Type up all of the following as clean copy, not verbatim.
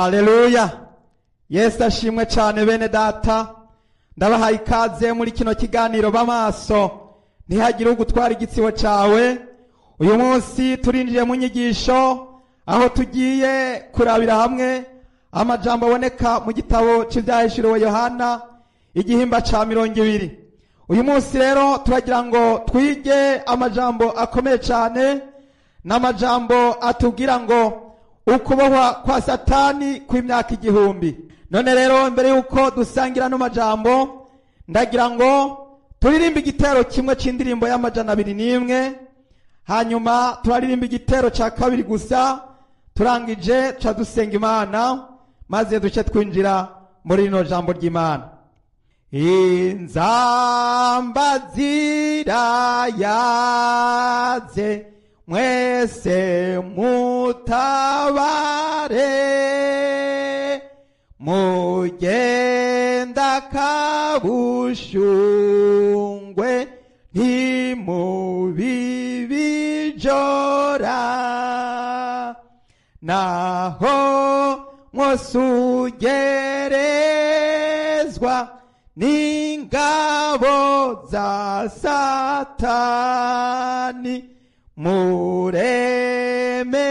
Haleluya! Yesu ashimwe cyane. Bene data, ndabahaye ikaze muri kino kiganiro b'amaso ntihagire ugutwara igitsibo cyawe. Uyu munsi turinjiye mu nyigisho aho tugiye kurabira hamwe amajambo aboneka mu gitabo cy'ibyahishuriwe Yohana, igihimba cya 20. Uyu munsi rero turagira ngo twige amajambo akomeye cyane, n'amajambo atubwira ngo ukubohwa kwa Satani kw'imyaka 1000. None rero, mbere yuko dusangira no majambo, ndagira ngo turirimbe igitero kimwe c'indirimbo ya 201, hanyuma turaririmba igitero ca kabiri gusa. Turangije ca dusenga Imana, maze duce twinjira muri rino jambo ry'Imana. Inzamba zirayaze, mwese mutabare, mugenda kabushungwe, ntimubibijora, naho mwosugerezwa n'ingabo za Satani, mureme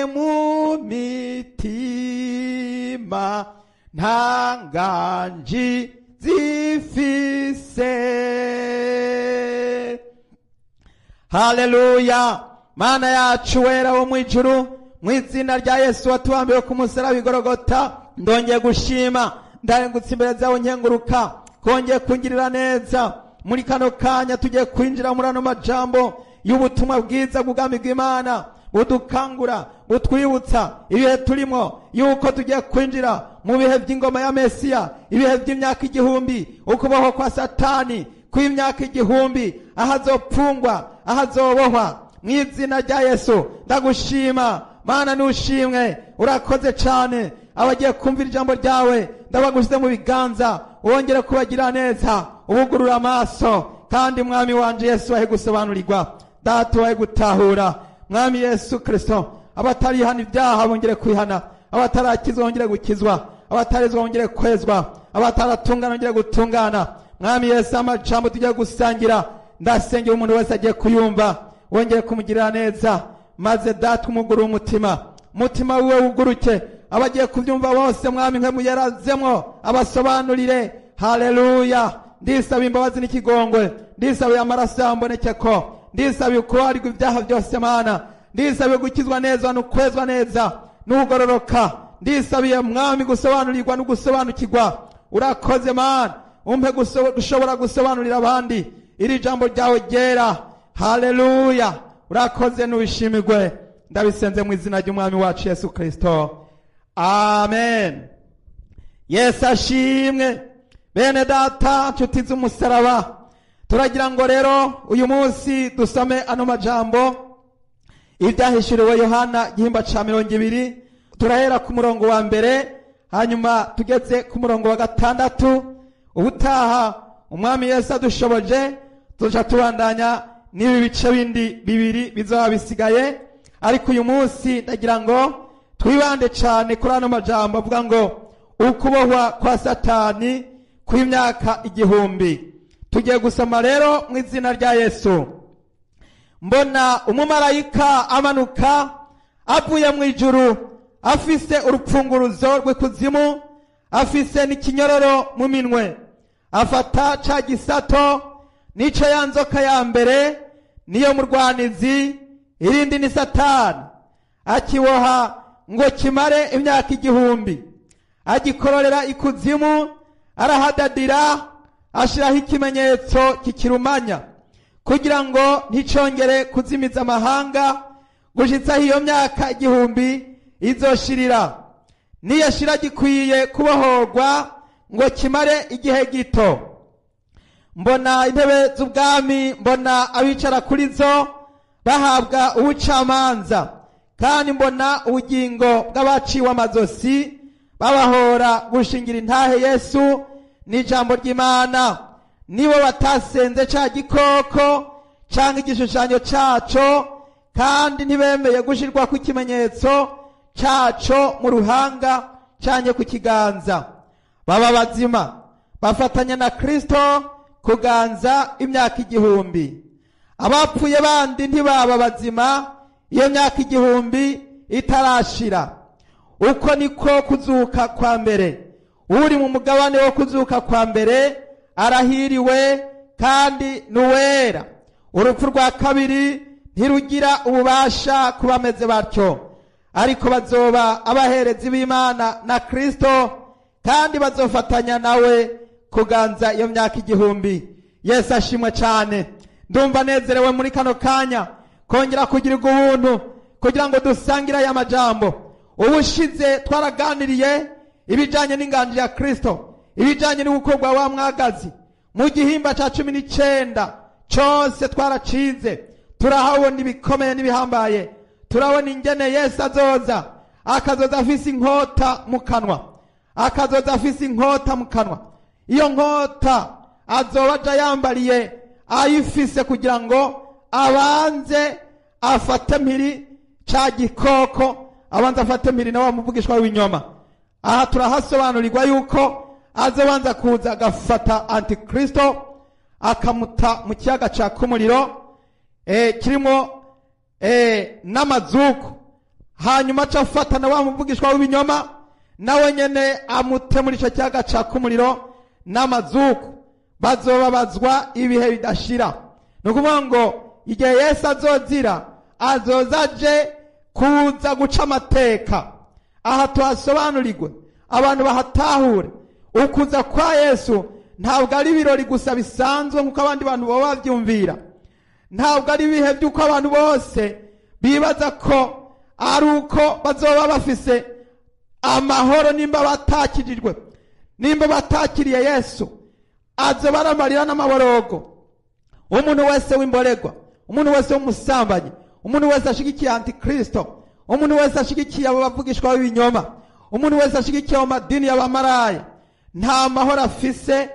mu mitima, nta nganji zifise. Haleluya! Mana yacu, wera wo mwijuru, mu izina rya Yesu watubambiwe ku musaraba igorogota, ndongeye gushima, ndarengutse imbere zawe nkenguruka kongeye kungirira neza. Muri kano kanya tugiye kwinjira muri ano majambo y'ubutumwa bwiza bw'ubwami bw'Imana, budukangura, butwibutsa ibihe turimo, yuko tugiye kwinjira mu bihe by'ingoma ya Mesiya, ibihe by'imyaka 1000, ukubaho kwa Satani kw'imyaka 1000, aho azopfungwa, aho azobohwa. Mu izina rya Yesu ndagushima Mana, nushimwe, urakoze cyane. Abagiye kumvira ijambo ryawe ndabagushyize mu biganza, wongere kubagira neza, ubugurura amaso, kandi Mwami wanje Yesu wahe gusobanurirwa, Data wahe gutahura. Mwami Yesu Kristo, abatarihana ibyaha bongere kwihana, abatarakizwa bongere gukizwa, abatarezwa bongere kwezwa, abataratungana bongere gutungana. Mwami Yesu, amajambo tugiye gusangira, ndasengera umuntu wese agiye kuyumva, wongere kumugirira neza, maze Data umugurure umutima, umutima wiwe wuguruke, abagiye kubyumva bose, Mwami, mwe muyarazemwo, abasobanurire. Haleluya! Ndisaba imbabazi n'ikigongwe, ndisabiye amaraso yamboneke ko, ndisabiye kubarirwa ibyaha byose. Mana, ndisabiye gukizwa neza no kwezwa neza n'ugororoka. Ndisabiye, Mwami, gusobanurirwa no gusobanukirwa. Urakoze Mana, umpe gushobora gusobanurira abandi iri jambo ryawe ryera. Haleluya! Urakoze, n'ubishimirwe. Ndabisenze mu izina ry'Umwami wacu Yesu Kristo, amen. Yesu ashimwe. Bene data, nshuti z'umusaraba, turagira ngo rero uyu munsi dusome ano majambo, Ibyahishuriwe Yohana, igihimba ca 20. Turahera ku murongo wa mbere, hanyuma tugeze ku murongo wa gatandatu. Ubutaha, Umwami Yesu adushoboje, tuja tubandanya n'ibi bice bindi bibiri bizaba bisigaye, ariko uyu munsi ndagira ngo twibande cyane kuri ano majambo avuga ngo ukubohwa kwa Satani kw'imyaka 1000. Tugiye gusoma rero mu izina rya Yesu. Mbona umumarayika amanuka avuye mu ijuru, afise urupfunguruzo rw'ikuzimu, afise n'ikinyororo mu minwe. Afata ca gisato, nico ya nzoka ya mbere, niyo murwanizi, irindi ni Satani, akiboha ngo kimare imyaka 1000. Agikororera ikuzimu, arahadadira, ashiraho ikimenyetso kikirumanya, kugira ngo nticongere kuzimiza amahanga gushitsaho iyo myaka 1000 izoshirira. Niyashira gikwiye kubohorwa ngo kimare igihe gito. Mbona intebe z'ubwami, mbona abicara kuri zo bahabwa ubucamanza, kandi mbona ubugingo bw'abaciwe amazosi babahora gushingira intahe Yesu n'ijambo ry'Imana, nibo batasenze ca gikoko canke igishushanyo caco, kandi ntibemeye gushirwa ku ikimenyetso caco mu ruhanga. canke ku kiganza, baba bazima, bafatanya na Kristo kuganza imyaka 1000. Abapfuye bandi ntibaba bazima iyo myaka 1000 itarashira. Uko niko kuzuka kwa mbere. Uri mu mugabane wo kuzuka kwa mbere arahiriwe kandi nuwera. Urupfu rwa kabiri ntirugira ububasha ku bameze batyo, ariko bazoba abaherezi b'Imana na Kristo, kandi bazofatanya nawe kuganza iyo myaka 1000. Yesu ashimwe cyane. Ndumva nezerewe muri kano kanya kongera kugirirwa ubuntu kugira ngo dusangire aya majambo. Ubushize twaraganiriye ibijanye n'inganji ya Kristo, ibijanye n'ugukorwa wa mwagazi mu gihimba ca 19 cyose twaracize, turahabona ibikomeye n'ibihambaye, turabona ingene Yesu azoza, akazoza afise inkota mu kanwa, akazoza afise inkota mu kanwa. Iyo nkota azoba aja yambariye ayifise kugira ngo abanze afate mpiri ca gikoko, abanze afate mpiri na wa muvugishwa w'ibinyoma. Aha turahasobanurirwa yuko azobanza kuza agafata Antikristo akamuta mu kiyaga caka umuriro kirimo n'amazuku, hanyuma aca afata na wa muvugishwa w'ibinyoma nawe nyene amute muri ico kiyaga caka umuriro n'amazuku, bazobabazwa ibihe bidashira. Ni ukuvuga ngo igihe Yesu azozira, azoza aje kuza guca amateka. Aha tuhasobanurirwe, abantu bahatahure. Ukuza kwa Yesu ntabwo ari ibirori gusa bisanzwe nk'uko abandi bantu baba bavyumvira, ntabwo ari ibihe by'uko abantu bose bibaza ko ari uko bazoba bafise amahoro nimba batakijijwe, nimba batakiriye Yesu. Azoba ari amarira n'amaborogo. Umuntu wese w'imboregwa, umuntu wese w'umusambanyi, umuntu wese ashigikiye Antikristo, umuntu wese ashigikiye abo bavugishwa b'ibinyoma, umuntu wese ashigikiye abo madini y'abamaraya, nta mahoro afise.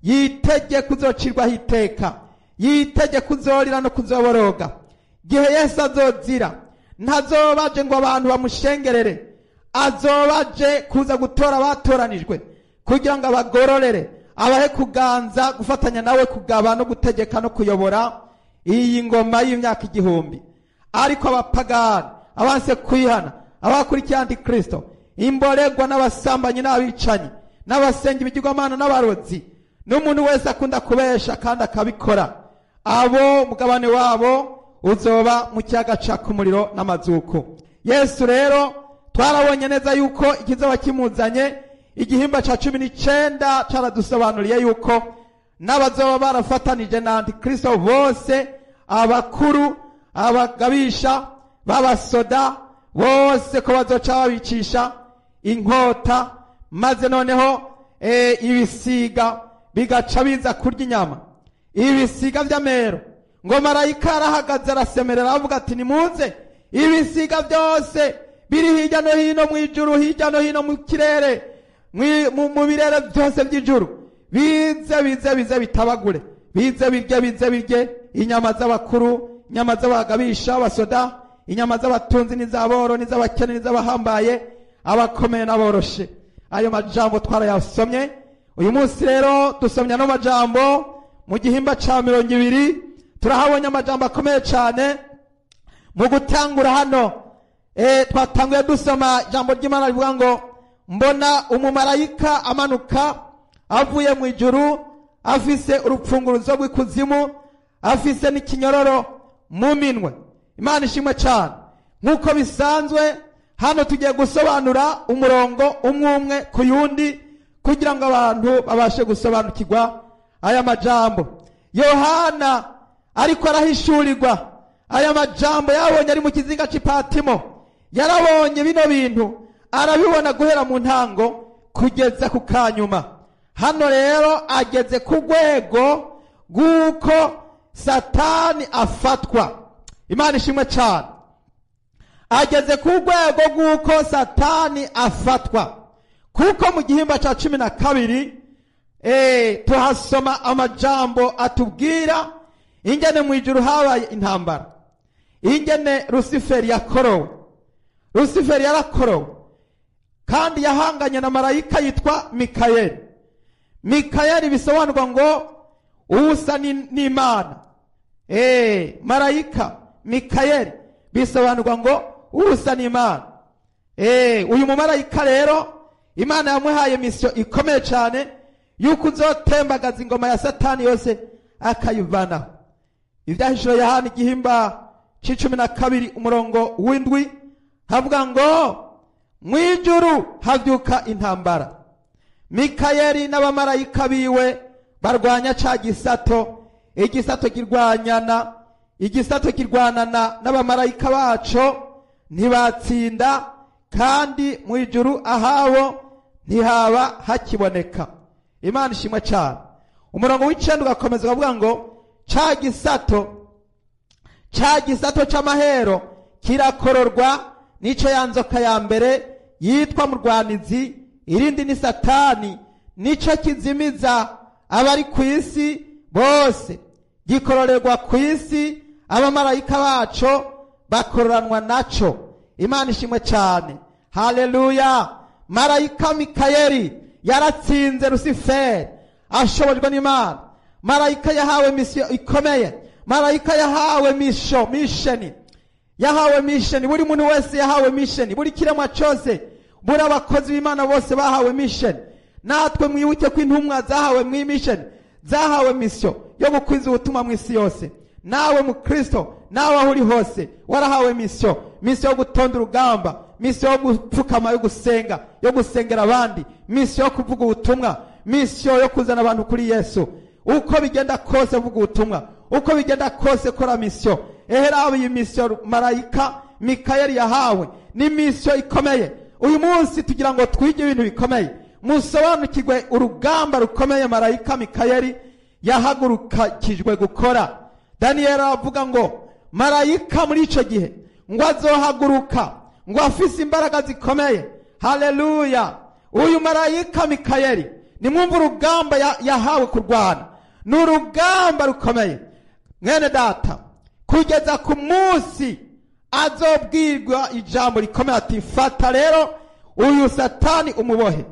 Yitege kuzocirwaho iteka, yitege kuzorira no kuzoboroga. Gihe Yesu azozira, ntazobaje ngo abantu bamushengerere, azobaje kuza gutora abatoranijwe kugira ngo abagororere, abahe kuganza, gufatanya nawe kugaba no gutegeka no kuyobora iyi ngoma y'imyaka 1000. Ariko abapagani, abanse kwihana, abakurikiye Antikristo, imboregwa n'abasambanyi n'abicanyi n'abasenga ibigirwamana n'abarozi, n'umuntu wese akunda kubesha kandi akabikora, abo mugabane wabo uzoba mu kiyaga caka umuriro n'amazuku. Yesu rero twarabonye neza yuko ikizoba kimuzanye. Igihimba ca 19 caradusobanuriye yuko n'abazoba barafatanije na Antikristo bose, abakuru, abagabisha b'abasoda bose, ko bazoca babicisha inkota, maze noneho ibisiga bigaca biza kurya inyama, ibisiga vy'amero. Ngo marayika arahagaze arasemerera avuga ati nimuze, ibisiga byose biri hirya no hino mu ijuru, hirya no hino mu kirere, mu birere byose by'ijuru, bize bize bize bitabagure, bize birye, bize birye inyama z'abakuru, inyama z'abagabisha abasoda, inyama z'abatunzi n'iz'aboro n'iz'abakene n'iz'abahambaye, abakomeye n'aboroshe. Ayo majambo twarayasomye. Uyu munsi rero dusomye no majambo mu gihimba ca 20. Turahabonye amajambo akomeye cyane. Mu gutangura hano twatanguye dusoma ijambo ry'Imana rivuga ngo mbona umumarayika amanuka avuye mu ijuru, afise urupfunguruzo rw'ikuzimu, afise n'ikinyororo mu minwe. Imana ishimwe cyane. Nk'uko bisanzwe hano tugiye gusobanura umurongo umwe umwe ku yundi kugira ngo abantu babashe gusobanukirwa aya majambo. Yohana ariko arahishurirwa aya majambo yabonye ari mu kizinga c'Ipatimo. Yarabonye bino bintu, arabibona guhera mu ntango kugeza ku kanyuma. Hano rero ageze ku rwego rw'uko Satani afatwa. Imana ishimwe cyane. Ageze ku rwego rw'uko Satani afatwa, kuko mu gihimba ca 12 tuhasoma amajambo atubwira ingene mu ijuru habaye intambara, ingene Rusiferi yakorowe. Rusiferi yarakorowe. Kandi yahanganye na marayika yitwa Mikayeli. Mikayeli bisobanurwa ngo usa n'Imana. Marayika Mikayeli bisobanurwa ngo usa n'Imana. Uyu mumarayika rero Imana yamuhaye misiyo ikomeye cyane yuko uzotembagaza ingoma ya Satani yose akayivanaho. Ibyahishuro Yohana igihimba c'12 umurongo w'7 havuga ngo mwijuru havyuka intambara, Mikayeli n'abamarayika biwe barwanya ca gisato, igisato kirwanyana, igisato kirwanana n'abamarayika baco ntibatsinda, kandi mwijuru ahabo ntihaba hakiboneka. Imana ishimwe cyane. Umurongo w'9 ugakomeza ukavuga ngo ca gisato c'amahero kirakororwa, nico ya nzoka ya mbere yitwa murwanizi, irindi ni Satani, nico kizimiza abari ku isi bose, gikororerwa ku isi, abamarayika baco bakororanwa naco. Imana ishimwe cyane. Haleluya. Marayika Mikayeli yaratsinze Rusiferi ashobojwe n'Imana. Marayika yahawe misiyo ikomeye. Marayika yahawe misheni. Yahawe misheni. Buri muntu wese yahawe misheni. Buri kiremwa cyose, buri abakozi b'Imana bose bahawe misheni. Natwe mwibuke ko intumwa zahawe misheni, zahawe misiyo yo gukwiza ubutumwa mu isi yose. Nawe mu Kristo, nawe aho uri hose warahawe misiyo, misiyo yo gutonda urugamba, misiyo yo gupfukama, yo gusenga, yo gusengera abandi, misiyo yo kuvuga ubutumwa, misiyo yo kuzana abantu kuri Yesu. Uko bigenda kose vuga ubutumwa, uko bigenda kose kora misiyo. Eherawe iyi misiyo marayika Mikayeli yahawe ni misiyo ikomeye. Uyu munsi tugira ngo twige ibintu bikomeye, musobanukirwe urugamba rukomeye marayika Mikayeli yahagurukijwe gukora. Daniyeli aravuga ngo marayika muri ico gihe ngo azohaguruka ngo afise imbaraga zikomeye. Haleluya. Uyu marayika Mikayeli nimwumva urugamba yahawe kurwana, ni urugamba rukomeye mwene data, kugeza ku munsi azobwirwa ijambo rikomeye ati fata rero uyu Satani umubohe,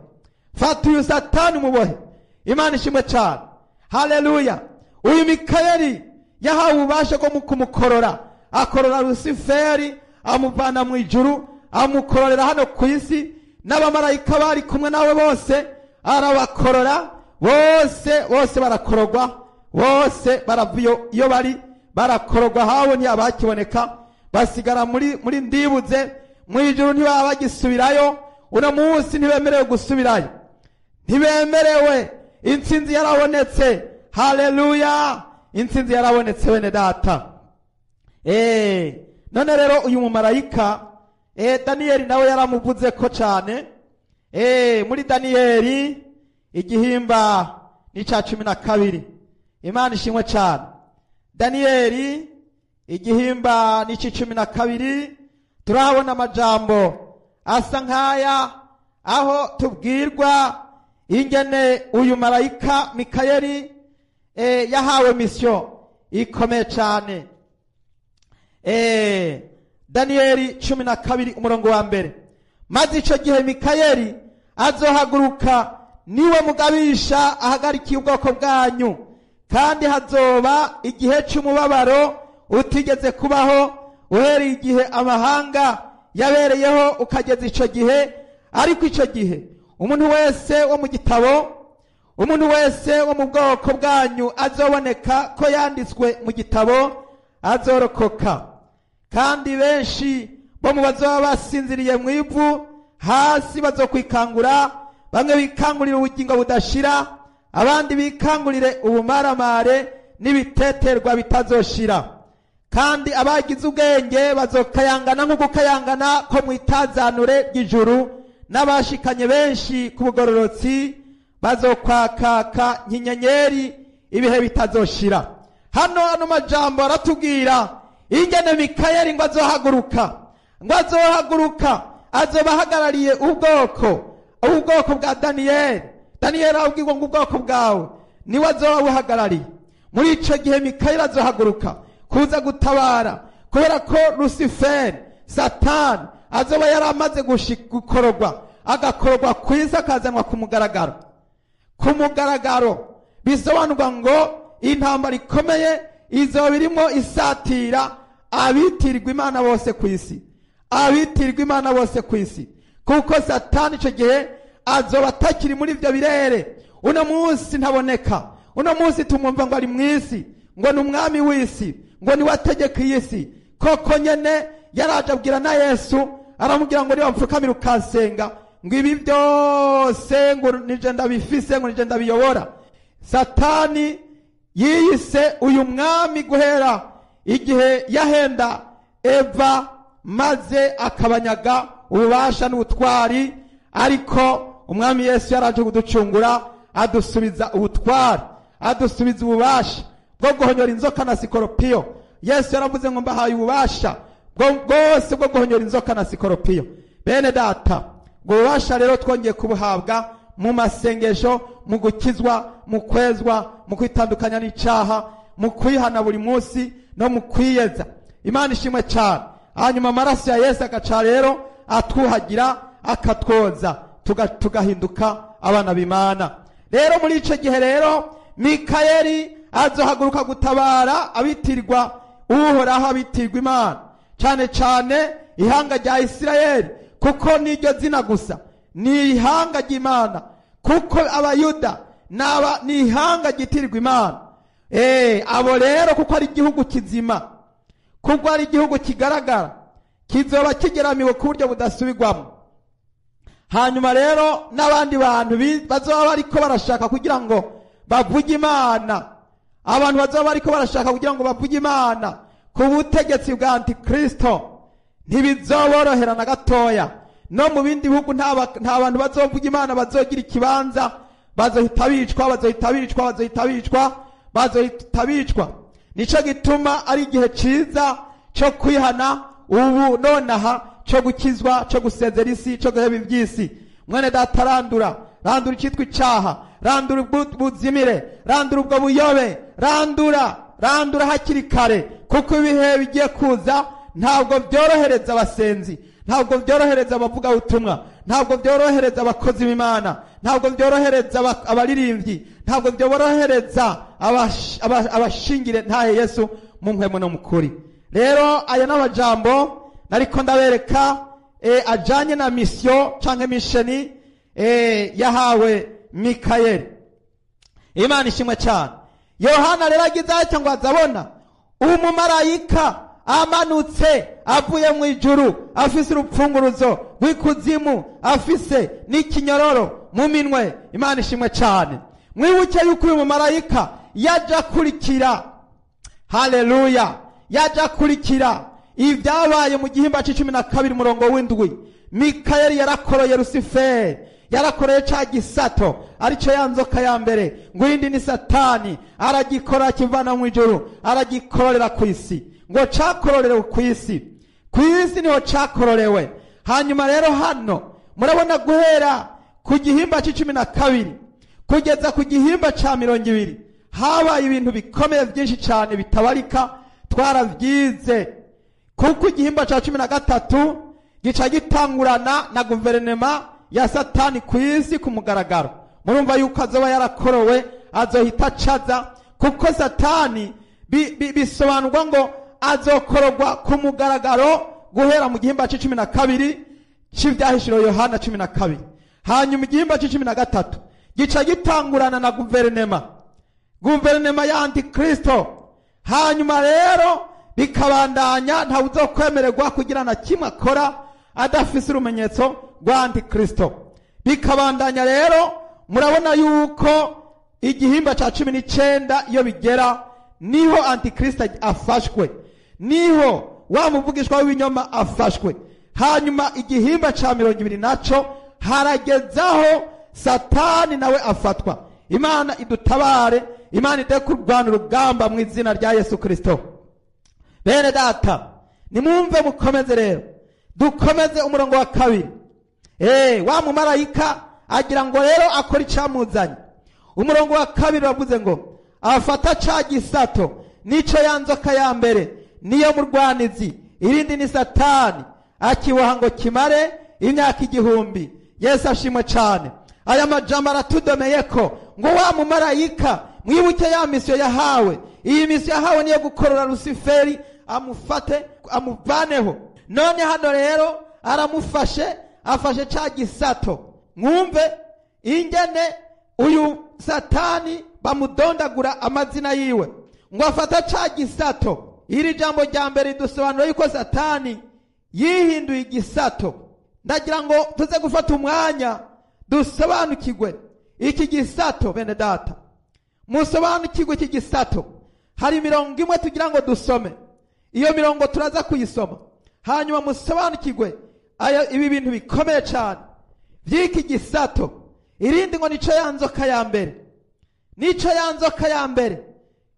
fata uyu Satani umubohe. Imana ishimwe cyane. Haleluya. Uyu Mikayeli yahawe ububasha bwo kumukorora, akorora Rusiferi amuvana mu ijuru, amukororera hano ku isi, n'abamarayika bari kumwe nawe bose arabakorora bose, bose barakorogwa, bose barava iyo bari barakorogwa, hawo ntiyabakiboneka, basigara muri ndibuze mu ijuru, ntibaba bagisubirayo. Uno munsi ntibemerewe gusubirayo, ntibemerewe. Intsinzi yarabonetse. Haleluya. Intsinzi yarabonetse bene data. None rero uyu mumarayika Daniyeli nawe yaramuvuze ko cyane. Muri Daniyeli igihimba n'ica 12. Imana ishimwe cyane. Daniyeli igihimba n'ici 12 turahabona amajambo asa nkaya, aho tubwirwa ingene uyu marayika Mikayeli yahawe misiyo ikomeye cyane. Daniyeli 12 umurongo wa 1. Maze ico gihe Mikayeli azohaguruka, niwe mugabisha ahagarikiye ubwoko bwanyu, kandi hazoba igihe cy'umubabaro utigeze kubaho uhereye igihe amahanga yabereyeho ukageza ico gihe. Ariko ico gihe umuntu wese wo mu gitabo, umuntu wese wo mu bwoko bwanyu azoboneka ko yanditswe mu gitabo azorokoka. Kandi benshi bo mu bazoba basinziriye mu ivu hasi bazokwikangura, bamwe bikangurira ubugingo budashira, abandi bikangurire ubumaramare n'ibiteterwa bitazoshira. Kandi abagize ubwenge bazokayangana nk'ugukayangana ko mu itazanure ry'ijuru, n'abashikanye benshi ku bugororotsi bazokwakaka nk'inyenyeri ibihe bitazoshira. Hano ano majambo aratubwira ingene Mikayeli ngo azohaguruka, ngo azohaguruka azobahagarariye ubwoko bwa Daniyeli. Daniyeli arabwirwa ngo ubwoko bwawe niwe azoba buhagarariye. Muri ico gihe Mikayeli azohaguruka kuza gutabara, kubera ko Rusiferi Satani azoba yaramaze gukorogwa, Agakorwa ku isi, akazanwa ku mugaragaro. Ku mugaragaro bisobanurwa ngo intambara ikomeye izoba irimo isatira abitirirwa Imana bose ku isi, abitirirwa Imana bose ku isi, kuko Satani icyo gihe azoba atakiri muri ibyo birere. Uno munsi ntaboneka, uno munsi tumwumva ngo ari mu isi, ngo ni umwami w'isi, ngo niwe ategeka iyi si. Koko nyene yaraje abwira na Yesu, aramubwira ngo niba mfukamira ukansenga, ngo ibi byose ngo nije ndabifise, ngo nije ndabiyobora. Satani yiyise uyu mwami guhera igihe yahenda Eva maze akabanyaga ububasha n'ubutwari, ariko umwami Yesu yaraje kuducungura, adusubiza ubutwari, adusubiza ububasha bwo guhonyora inzoka na sikoropiyo. Yesu yaravuze ngo mbahaye ububasha bwose bwo guhonyora inzoka na sikoropiyo. Bene data, ubwo bubasha rero twongeye kubuhabwa mu masengesho, mu gukizwa, mu kwezwa, mu kwitandukanya n'icaha, mu kwihana buri munsi no mu kwiyeza. Imana ishimwe cyane. Hanyuma amaraso ya Yesu agaca rero atwuhagira, akatwoza, tugahinduka abana b'Imana. Rero muri ico gihe rero Mikayeli azohaguruka gutabara abitirwa Uhoraho, abitirwa Imana, cyane cyane ihanga rya Isirayeli, kuko niryo zina gusa ni ihanga ry'Imana, kuko Abayuda ni ihanga ryitirirwa Imana. Abo rero kuko ari igihugu kizima, kuko ari igihugu kigaragara, kizoba kigeramiwe ku buryo budasubirwamo. Hanyuma rero n'abandi bantu bazoba bariko barashaka kugira ngo bavuge Imana, abantu bazoba bariko barashaka kugira ngo bavuge Imana ku butegetsi bwa Antikristo, ntibizoborohera na gatoya. No mu bindi bihugu nta bantu bazovuga Imana bazogira ikibanza, bazohita bicwa, bazohita bicwa, bazohita bicwa, bazohita bicwa. Nico gituma ari igihe ciza cyo kwihana ubu nonaha, cyo gukizwa, cyo gusezera isi, cyo guheba iby'isi. Mwene data, randura, randura icitwa icaha, randura ubuzimire, randura ubwo buyobe, randura, randura hakiri kare, kuko ibihe bigiye kuza ntabwo byorohereza abasenzi, ntabwo byorohereza abavuga ubutumwa, ntabwo byorohereza abakozi b'Imana, ntabwo byorohereza abaririmbyi, ntabwo byorohereza abashingire ntahe Yesu mu mpwemu no mukuri. Rero aya n'amajambo nariko ndabereka ajanye na mission canke misheni yahawe Mikayeli. Imana ishimwe cyane. Yohana rero agize atya ngo azabona umumarayika amanutse avuye mu ijuru, afise urupfunguruzo rw'ikuzimu, afise n'ikinyororo mu minwe. Imana ishimwe cyane. Mwibuke yuko uyu mumarayika yaje akurikira, haleluya, yaje akurikira ibyabaye mu gihimba c'icumi na kabiri umurongo w'indwi. Mikayeli yarakoroye Rusiferi, yarakoreye ca gisato arico ya nzoka ya mbere, ngo iyindi ni Satani, aragikora akivana mu ijuru, aragikororera ku isi. Ngo cakororewe ku isi, ku isi niho cakororewe. Hanyuma rero hano murabona guhera ku gihimba c'icumi na kabiri kugeza ku gihimba ca 20 habaye ibintu bikomeye byinshi cyane bitabarika, twaravyize. Kuko igihimba ca 13 gica gitangurana na guverinema ya Satani ku isi ku mugaragaro. Murumva yuko azoba yarakorowe, azohita acaza, kuko Satani bisobanurwa ngo azokorogwa ku mugaragaro guhera mu gihimba c'icumi na kabiri c'ivyahishiro Yohana 12. Hanyuma igihimba c'icumi na gatatu gica gitangurana na guverinema ya Antikristo. Hanyuma rero bikabandanya, ntawe uzokwemererwa kugira na kimwe akora adafise urumenyetso rwa Antikristo. Bikabandanya rero murabona yuko igihimba ca 19 iyo bigera niho Antikristo afashwe, niho wa muvugishwa w'ibinyoma afashwe. Hanyuma igihimba ca 20 naco haragezaho Satani nawe afatwa. Imana idutabare, Imana ide kurwana urugamba mu izina rya Yesu Kristo. Bene data, nimwumve mukomeze rero, dukomeze umurongo wa kabiri. Wa mumarayika agira ngo rero akora icamuzanye. Umurongo wa kabiri wavuze ngo afata ca gisato nico ya nzoka ya mbere, niyo murwanizi, irindi ni Satani, akiboha ngo kimare imyaka 1000. Yesu ashimwe cyane. Aya majambo aratudomeye ko ngo wa mumarayika, mwibuke ya misiyo yahawe. Iyi misiyo yahawe niyo gukorora Rusiferi, amufate amuvaneho. None hano rero aramufashe, afashe ca gisato. Mwumve ingene uyu Satani bamudondagura amazina yiwe, ngo afata ca gisato. Iri jambo rya mbere ridusobanura yuko Satani yihinduye igisato. Ndagira ngo tuze gufata umwanya dusobanukirwe iki gisato. Bene data, musobanukirwe iki gisato. Hari imirongo imwe tugira ngo dusome, iyo mirongo turaza kuyisoma, hanyuma musobanukirwe ibi bintu bikomeye cyane by'iki gisato. Irindi ngo nico ya nzoka ya mbere, nico ya nzoka ya mbere.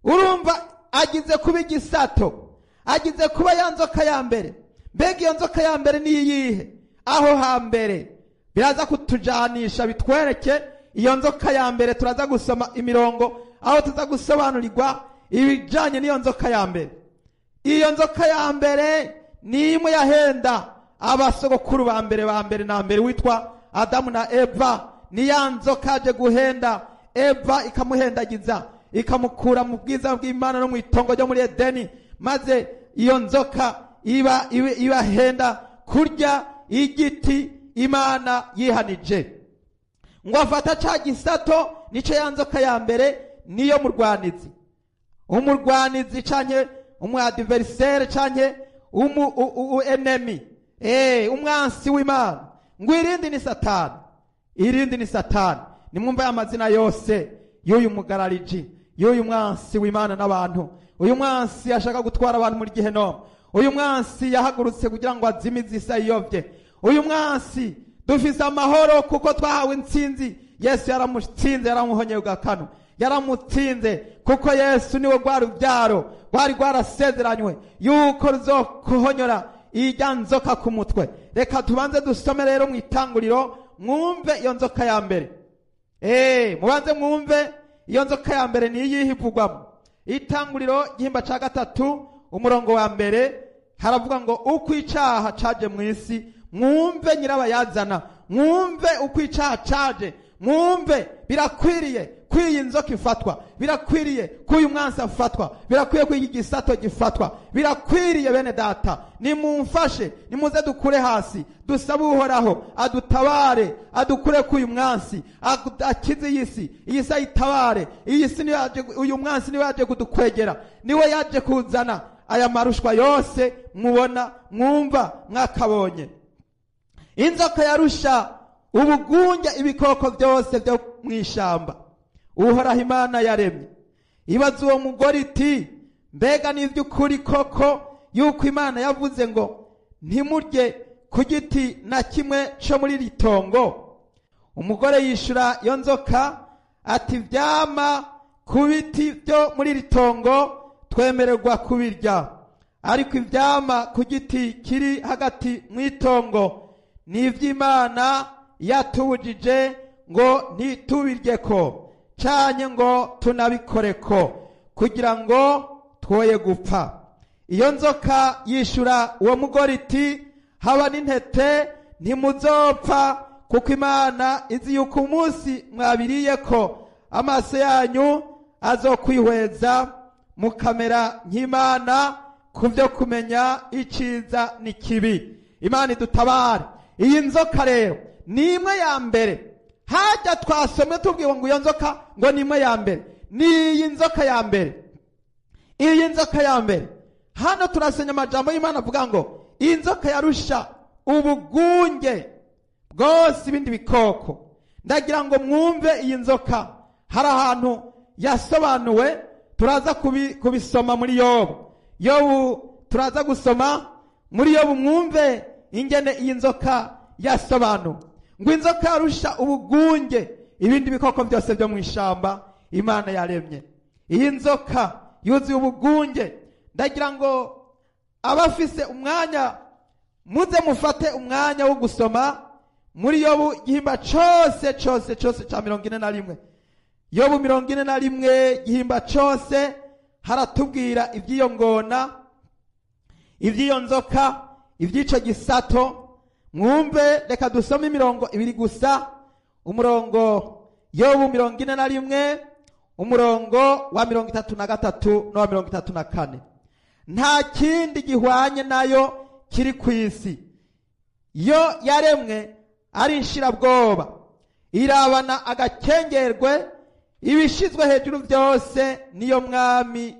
Urumva agize kuba igisato, agize kuba ya nzoka ya mbere. Mbega iyo nzoka ya mbere ni iyihe? Aho hambere biraza kutujanisha, bitwereke iyo nzoka ya mbere. Turaza gusoma imirongo aho tuza gusobanurirwa ibijanye n'iyo nzoka ya mbere. Iyo nzoka ya mbere ni imwe yahenda abasogokuru ba mbere ba mbere na mbere, witwa Adamu na Eva. Ni ya nzoka yaje guhenda Eva, ikamuhendagiza, ikamukura mu bwiza bw'Imana no mu itongo ryo muri Edeni, maze iyo nzoka iba ibahenda kurya igiti Imana yihanije. Ngo afata ca gisato, nico ya nzoka ya mbere, niyo murwanizi, umurwanizi canke umu adversaire canke umu enemy, umwansi w'Imana. Ngo irindi ni Satani, irindi ni Satani. Nimwumva amazina yose y'uyu mugarariji, y'uyu mwansi w'Imana n'abantu. Uyu mwansi ashaka gutwara abantu muri gehinomu. Uyu mwansi yahagurutse kugira ngo azimize isi ayiyovye. Uyu mwansi dufise amahoro kuko twahawe intsinzi. Yesu yaramutsinze, yaramuhonyeye ugakano, yaramutsinze, kuko Yesu niwe rwa rubyaro rwari rwarasezeranywe yuko ruzokuhonyora ijya nzoka ku mutwe. Reka tubanze dusome rero mu itanguriro, mwumve iyo nzoka ya mbere. Mubanze mwumve iyo nzoka ya mbere ni iyihe ivugwamo. Itanguriro igihimba ca 3 umurongo wa mbere haravuga ngo uko icaha caje mu isi. Mwumve nyirabayazana, mwumve uko icaha caje, mwumve birakwiriye ko iyi nzoka ifatwa, birakwiriye ko uyu mwansi afatwa, birakwiye ko iki gisato gifatwa, birakwiriye. Bene data, nimumfashe, nimuze dukure hasi, dusabe Uhoraho adutabare, adukure ko uyu mwansi akize iyi si, iyi si ayitabare. Iyi si niyo yaje, uyu mwansi niwe yaje kudukwegera, niwe yaje kuzana aya marushwa yose mubona, mwumva, mwakabonye. Inzoka yarusha ubugunge ibikoko byose byo mu ishamba Uhoraho Imana yaremye. Ibaza uwo mugore iti, mbega ni iby'ukuri koko yuko Imana yavuze ngo ntimurye ku giti na kimwe cyo muri iri tongo? Umugore yishura iyo nzoka ati, ivyama ku biti byo muri iri tongo twemererwa kubirya, ariko ivyama ku giti kiri hagati mu itongo ni ivy'Imana yatubujije ngo ntitubiryeko canke ngo tunabikoreko, kugira ngo twoye gupfa. Iyo nzoka yishura uwo mugore iti, haba n'intete ntimuzopfa, kuko Imana izi yuko umunsi mwabiriyeko amaso yanyu azokwihweza, mukamera nk'Imana ku byo kumenya iciza n'ikibi. Imana idutabare. Iyi nzoka rero ni imwe ya mbere. Hajya twasomwe tubwiwe ngo iyo nzoka ngo ni imwe ya mbere. Ni iyi nzoka ya mbere, iyi nzoka ya mbere. Hano turasenya amajambo y'Imana avuga ngo iyi nzoka yarusha ubugunge bwose ibindi bikoko. Ndagira ngo mwumve iyi nzoka, hari ahantu yasobanuwe, turaza kubisoma muri Yobu. Yobu turaza gusoma muri Yobu, mwumve ingene iyi nzoka yasobanuwe. Ngo inzoka yarusha ubugunge ibindi bikoko byose byo mu ishamba Imana yaremye. Iyi nzoka yuzuye ubugunge. Ndagira ngo abafise umwanya muze mufate umwanya wo gusoma muri Yobu igihimba cose cose cose ca 41. Yobu 41 igihimba cose haratubwira iby'iyo ngona, iby'iyo nzoka, iby'ico gisato. Mwumve, reka dusome imirongo ibiri gusa. Umurongo Yobu 41, umurongo wa 33 n'uwa 34. Nta kindi gihwanye nayo kiri ku isi, yo yaremwe ari inshirabwoba, irabana agakengerwe ibishizwe hejuru byose, niyo mwami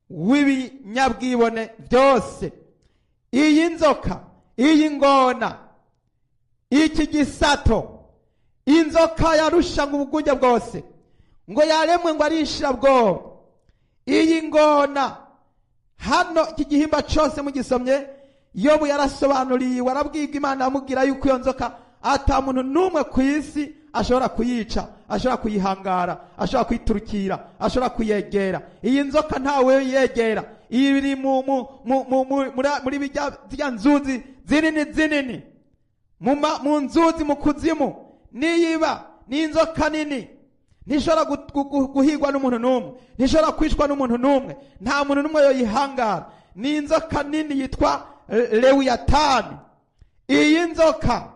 w'ibinyabwibone byose. Iyi nzoka, iyi ngona, iki gisato, inzoka yarushanga ubugunge bwose, ngo yaremwe ngo ari inshirabwoba. Iyi ngona hano, iki gihimba cyose mugisomye, Yobu yarasobanuriye, warabwirwa Imana amubwira yuko iyo nzoka ata muntu n'umwe ku isi ashobora kuyica, ashobora kuyihangara, ashobora kuyiturukira, ashobora kuyegera. Iyi nzoka ntawe yegera, iri muri bijya nzuzi zinini zinini, mu nzuzi mu kuzimu niyiba. Ni inzoka nini, ntishobora guhigwa n'umuntu n'umwe, ntishobora kwicwa n'umuntu n'umwe, nta muntu n'umwe yoyihangara. Ni inzoka nini yitwa Lewiyatani. Iyi nzoka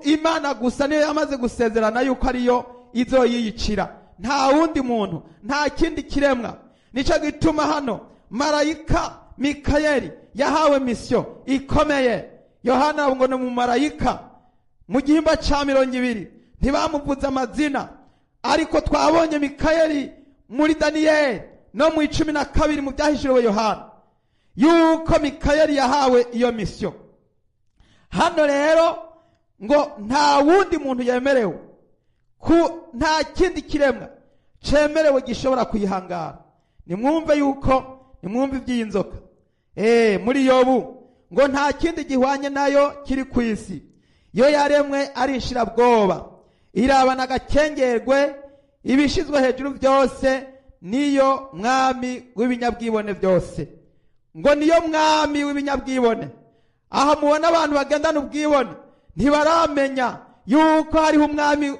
Imana gusa niyo yamaze gusezerana yuko ariyo izoyiyicira, nta wundi muntu, nta kindi kiremwa. Nicyo gituma hano marayika Mikayeli yahawe misiyo ikomeye. Yohana ngo ni umumarayika mu gihimba ca 20, ntibamuvuze amazina, ariko twabonye Mikayeli muri Daniyeli no mu 12 mu byahishuriwe Yohana yuko Mikayeli yahawe iyo misiyo. Hano rero ngo nta wundi muntu yemerewe, ku nta kindi kiremwa cemerewe gishobora kuyihangara. Nimwumve yuko, nimwumve iby'iyi nzoka. Muri Yobu ngo nta kindi gihwanye nayo kiri ku isi, yo yaremwe ari inshirabwoba, irabana agakengerwe ibishizwe hejuru byose, niyo mwami w'ibinyabwibone byose. Ngo niyo mwami w'ibinyabwibone. Aha mubona abantu bagendana ubwibone, ntibaramenya yuko hariho umwami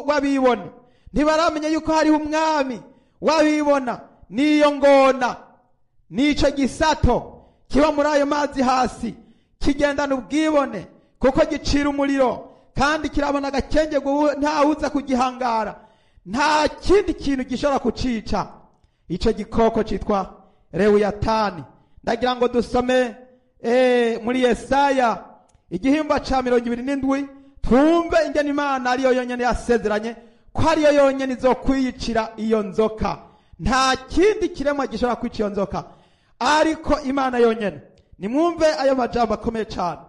w'abibone, ntibaramenya yuko hariho umwami w'abibona. Niyo ngona, nico gisato kiba muri ayo mazi hasi, kigendana ubwibone kuko gicira umuriro, kandi kirabona agakengerwe, ntawuza kugihangara, nta kindi kintu gishobora kucica. Ico gikoko citwa Lewiyatani. Ndagira ngo dusome muri Yesaya igihimba ca 27, twumve ingene Imana ariyo yonyene yasezeranye ko ariyo yonyene izokwiyicira iyo nzoka. Nta kindi kiremwa gishobora kwica iyo nzoka ariko Imana yonyene. Nimwumve ayo majambo akomeye cane.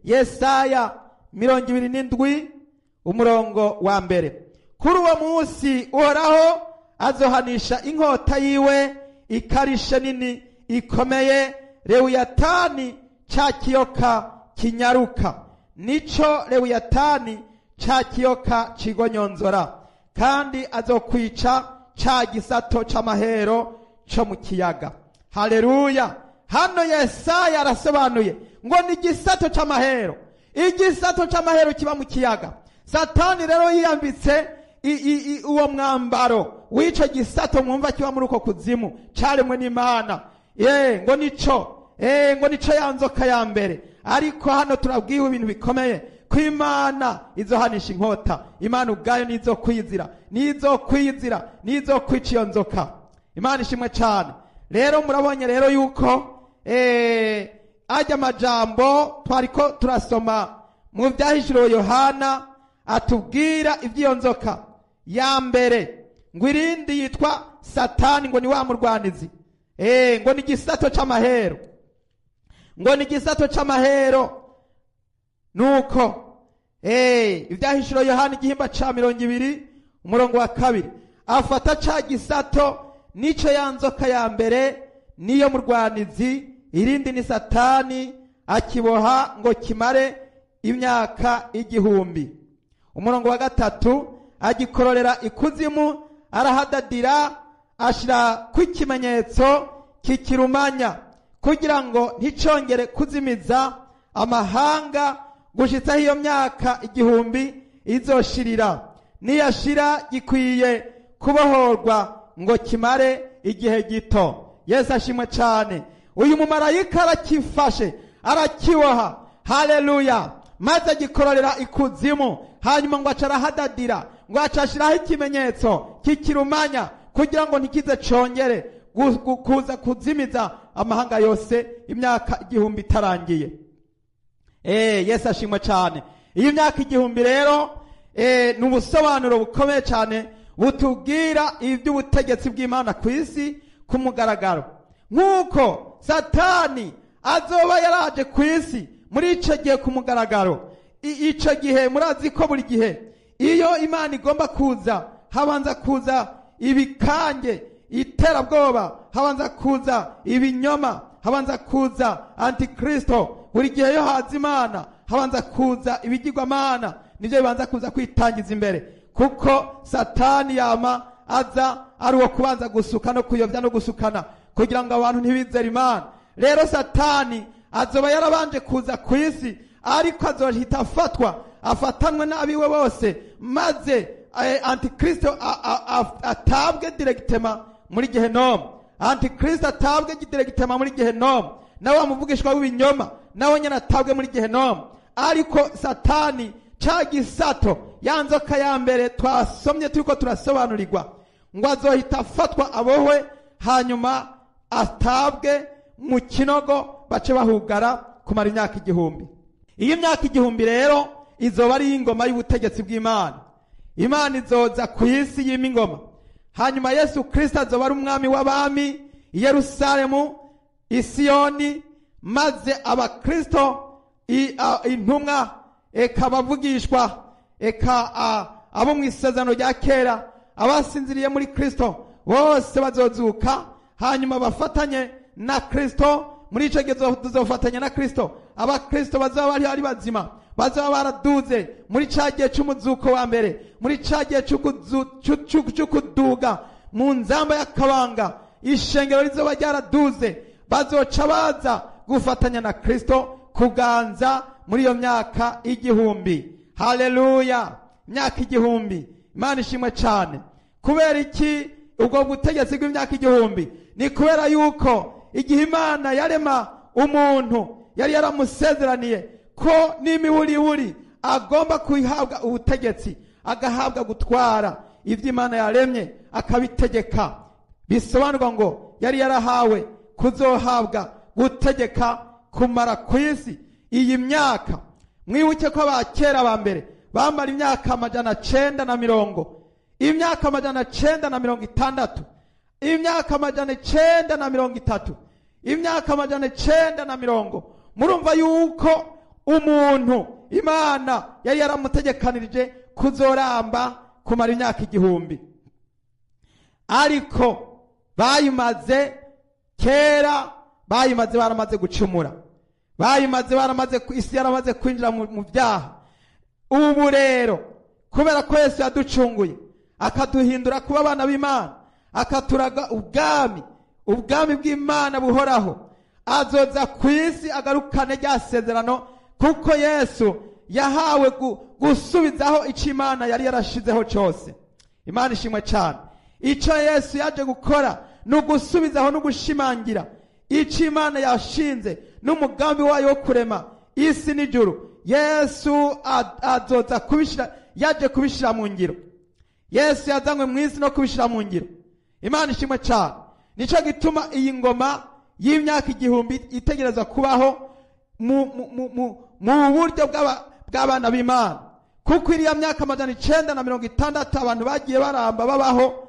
Yesaya 27 umurongo wa 1. Kuri uwo munsi Uhoraho azohanisha inkota yiwe ikarishe nini ikomeye, Lewiyatani ca kiyoka kinyaruka, nico Lewiyatani ca kiyoka cigonyonzora, kandi azokwica ca gisato c'amahero co mu kiyaga. Haleluya! Hano Yesaya arasobanuye ngo ni igisato c'amahero, igisato c'amahero kiba mu kiyaga. Satani rero yiyambitse uwo mwambaro w'ico gisato mwumva kiba muri uko kuzimu caremwe n'Imana. Ngo nico, ngo nico ya nzoka ya mbere. Ariko hano turabwiwe ibintu bikomeye ko Imana izohanisha inkota. Imana ubwayo nizo kwizira, nizo kwizira, nizo kwica iyo nzoka. Imana ishimwe cyane. Rero murabonye rero yuko ajya amajambo twariko turasoma mu byahishuriwe Yohana atubwira iby'iyo nzoka ya mbere, ngo irindi yitwa Satani, ngo ni wa murwanizi, ngo ni igisato c'amahero, ngo ni igisato c'amahero. Nuko ibyahishuriwe Yohana igihimba ca 20 umurongo wa 2, afata ca gisato nico ya nzoka ya mbere niyo murwanizi, irindi ni Satani, akiboha ngo kimare imyaka 1000. Umurongo wa 3, agikororera ikuzimu, arahadadira, ashira kw'ikimenyetso kikirumanya, kugira ngo nticongere kuzimiza amahanga gushitsaho iyo myaka 1000 izoshirira. Niyashira gikwiye kubohorwa ngo kimare igihe gito. Yesu ashimwe cyane. Uyu mumarayika arakifashe, Arakiboha, haleluya, maze agikororera ikuzimu. Hanyuma ngo aca arahadadira, ngo aca ashiraho ikimenyetso kikirumanya kugira ngo ntikize congere kuza kuzimiza amahanga yose imyaka 1000 itarangiye. Yesu ashimwe cyane. Iyi myaka 1000 rero ni ubusobanuro bukomeye cyane butubwira iby'ubutegetsi bw'Imana ku isi ku mugaragaro. Nk'uko Satani azoba yaraje ku isi muri ico gihe ku mugaragaro, ico gihe murazi ko buri gihe iyo Imana igomba kuza habanza kuza ibikange, iterabwoba, habanza kuza ibinyoma, habanza kuza antikristo. Buri gihe yo haza Imana habanza kuza ibigirwamana, nivyo bibanza kuza kwitangiza imbere, kuko Satani yama aza ari uwo kubanza gusuka no kuyobya no gusukana kugira ngo abantu ntibizere Imana. Rero Satani azoba yarabanje kuza ku isi, ariko azohita afatwa, afatanwe n'abiwe bose, maze antikristo atabwe directement muri Gehinomu. Antikristo atabwe directement muri Gehinomu, nawe wamuvugishwa w'ibinyoma nawe nyene atabwe muri Gehinomu. Ariko Satani ca gisato, ya nzoka ya mbere twasomye turiko turasobanurirwa, ngo azohita afatwa abohwe, hanyuma atabwe mu kinogo bace bahugara kumara imyaka 1000. Iyi myaka 1000 rero izoba ari ingoma y'ubutegetsi bw'Imana. Imana izoza ku isi yima ingoma. Hanyuma Yesu Kristo azoba ari umwami w'abami i Yerusalemu, i Siyoni, maze abakristo, intumwa, eka abavugishwa, eka abo mu isezerano rya kera, abasinziriye muri Kristo bose bazozuka, hanyuma bafatanye na Kristo. Muri ico gihe tuzofatanya na Kristo. Abakristo bazaba bari ari bazima, bazaba baraduze muri ca gihe c'umuzuko wa mbere, muri ca gihe c'ukuduga mu nzamba y'akabanga, ishengero rizoba ryaraduze, bazoca baza gufatanya na Kristo kuganza muri iyo myaka 1000. Haleluya, imyaka 1000. Imana ishimwe cyane. Kubera iki ubwo butegetsi bw'imyaka 1000? Ni kubera yuko igihe Imana yarema umuntu yari yaramusezeraniye ko n'imiburiburi agomba kuyihabwa ubutegetsi, agahabwa gutwara ivyo Imana yaremye akabitegeka. Bisobanurwa ngo yari yarahawe kuzohabwa gutegeka kumara ku isi iyi myaka. Mwibuke ko abakera ba mbere bamara imyaka 950, imyaka 960, imyaka 930, imyaka 950. Murumva yuko umuntu Imana yari yaramutegekanirije kuzoramba kumara imyaka 1000, ariko bayimaze kera, bayimaze baramaze gucumura, bayimaze baramaze, isi yaramaze kwinjira mu byaha. Ubu rero kubera ko Yesu yaducunguye akaduhindura kuba abana b'Imana, akaturaga ubwami, ubwami bw'Imana buhoraho, azoza ku isi agarukane rya sezerano, kuko Yesu yahawe gusubizaho ico Imana yari yarashizeho cyose. Imana ishimwe cyane. Ico Yesu yaje gukora ni ugusubizaho no gushimangira ico Imana yashinze n'umugambi wayo wo kurema isi n'ijuru. Yesu azoza kubishira, yaje kubishira mu ngiro. Yesu yazanywe mu isi no kubishira mu ngiro. Imana ishimwe cyane. Nico gituma iyi ngoma y'imyaka 1000 itegereza kubaho mu buryo bw'abana b'Imana, kuko iriya myaka 960 abantu bagiye baramba babaho,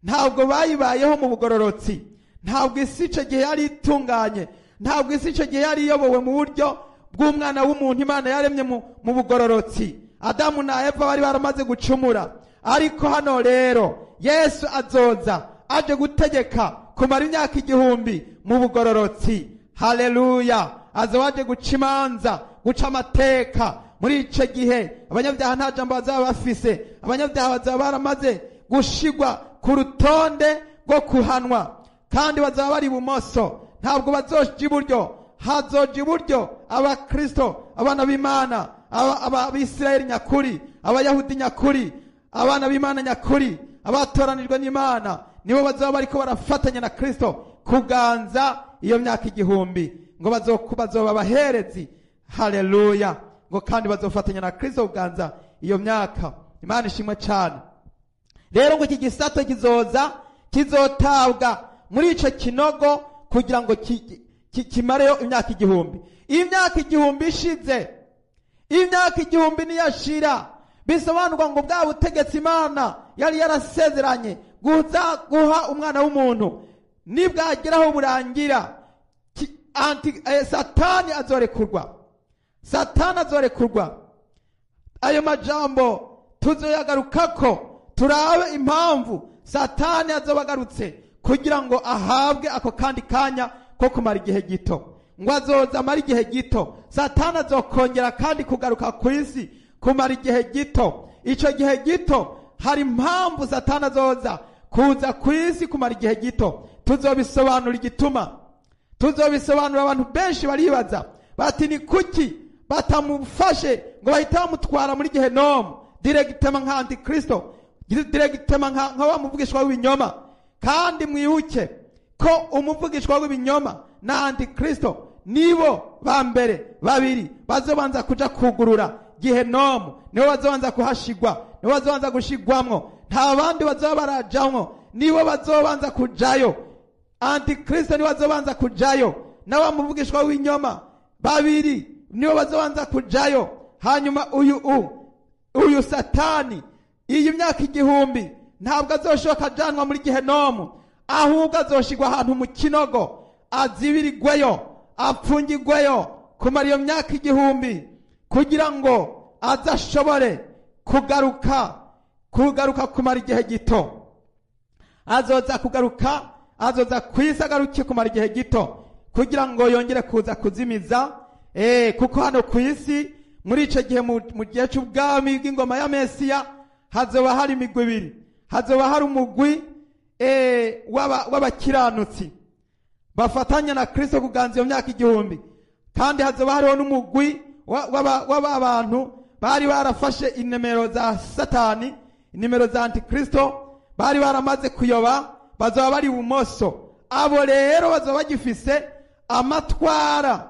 ntabwo bayibayeho mu bugororotsi, ntabwo isi ico gihe yari itunganye, ntabwo isi ico gihe yari iyobowe mu buryo bw'umwana w'umuntu Imana yaremye mu bugororotsi. Adamu na Eva bari baramaze gucumura, ariko hano rero Yesu azoza aje gutegeka kumara imyaka 1000 mu bugororotsi. Haleluya. Azoba aje guca imanza, guca amateka. Muri ico gihe abanyabyaha nta jambo bazaba bafise, abanyabyaha bazaba baramaze gushigwa ku rutonde rwo kuhanwa, kandi bazaba bari ibumoso, ntabwo bazoja iburyo. Hazoja iburyo abakristo, abana b'Imana, abisirayeli nyakuri, abayahudi nyakuri, abana b'Imana nyakuri, abatoranijwe n'Imana, nibo bazaba bariko barafatanya na Kristo kuganza iyo myaka 1000. Ngo bazoba abaherezi, haleluya, ngo kandi bazofatanya na Kristo kuganza iyo myaka. Imana ishimwe cyane. Rero ngo iki gisato kizoza kizotabwa muri ico kinogo kugira ngo kimareyo imyaka 1000. Imyaka 1000 ishize, imyaka 1000 niyashira, bisobanurwa ngo bwa butegetsi Imana yari yarasezeranye guza guha umwana w'umuntu nibwageraho burangira, Satani azorekurwa. Satani azorekurwa. Ayo majambo tuzoyagarukako, turabe impamvu Satani azobagarutse kugira ngo ahabwe ako kandi kanya ko kumara igihe gito. Ngo azoza amara igihe gito. Satani azokongera kandi kugaruka ku isi kumara igihe gito. Ico gihe gito hari impamvu Satani azoza kuza ku isi kumara igihe gito. Tuzobisobanura igituma, tuzobisobanura. Abantu benshi baribaza bati ni kuki batamufashe ngo bahite bamutwara muri gehenomu directement nka antikristo, directement nka wa muvugishwa w'ibinyoma. Kandi mwibuke ko umuvugishwa w'ibinyoma na antikristo nibo ba mbere babiri bazobanza kuja kugurura gehenomu, nibo bazobanza kuhashigwa, nibo bazobanza gushigwamwo, nta bandi bazoba barajamwo, nibo bazobanza kujayo. Antikristo niwe bazobanza kujayo, na wa muvugishwa w'inyoma babiri nibo bazobanza kujayo. Hanyuma uyu Satani iyi myaka 1000 ntabwo azoshoka ajanwa muri gehenomu, ahubwo azoshigwa ahantu mu kinogo, azibirigweyo, apfungigweyo kumara iyo myaka 1000 kugira ngo azashobore kugaruka kumara igihe gito. Azoza kugaruka, azoza kwisi agaruke kumara igihe gito kugira ngo yongere kuza kuzimiza. Kuko hano ku isi muri ico gihe mu gihe c'ubwami bw'ingoma ya Mesiya hazoba hari imigwi ibiri. Hazoba hari umugwi w'abakiranutsi bafatanya na Kristo kuganza iyo myaka 1000, kandi hazoba hariho n'umugwi w'abantu bari barafashe inemero za Satani, inimero za Antikristo, bari baramaze kuyoba, bazoba bari ibumoso. Abo rero bazoba bagifise amatwara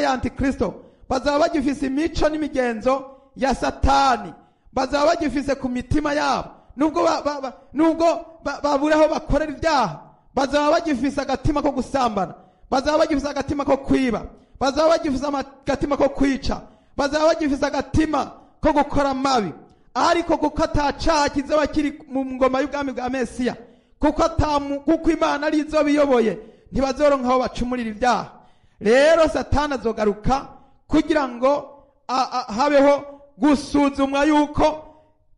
ya Antikristo, bazaba bagifise imico n'imigenzo ya Satani, bazaba bagifise ku mitima yabo, nubwo babura aho bakorera ibyaha, bazaba bagifise agatima ko gusambana, bazaba bagifise agatima ko kwiba, bazaba bagifise agatima ko kwica, bazaba bagifise agatima ko gukora amabi. Ariko kuko atacaha kizoba kiri mu ngoma y'ubwami bwa Mesiya, kuko Imana ari izo biyoboye, ntibazoronka aho bacumurira ibyaha. Rero Satani azogaruka kugira ngo habeho gusuzumwa yuko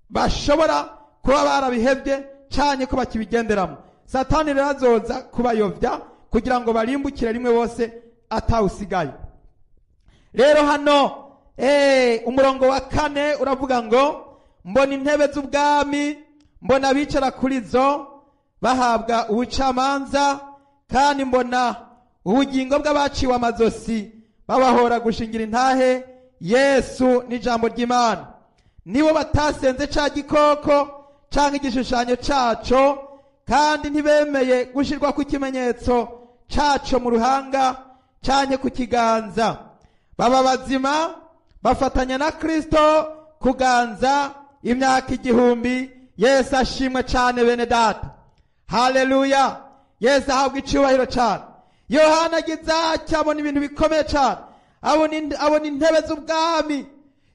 bashobora kuba barabihevye canke ko bakibigenderamo. Satani rero azoza kubayovya kugira ngo barimbukire rimwe bose atawusigaye. Rero hano umurongo wa 4 uravuga ngo mbona intebe z'ubwami, mbona abicara kuri zo bahabwa ubucamanza, kandi mbona ubugingo bw'abaciwe amazosi babahora gushingira intahe Yesu n'ijambo ry'Imana. Nibo batasenze ca gikoko canke igishushanyo caco, kandi ntibemeye gushirwa ku kimenyetso caco mu ruhanga canke ku kiganza. Baba bazima bafatanya na Kristo kuganza imyaka 1000. Yesu ashimwe cane bene data, haleluya. Yesu ahabwa icubahiro cane. Yohana agize atya abona ibintu bikomeye cane, abona intebe z'ubwami,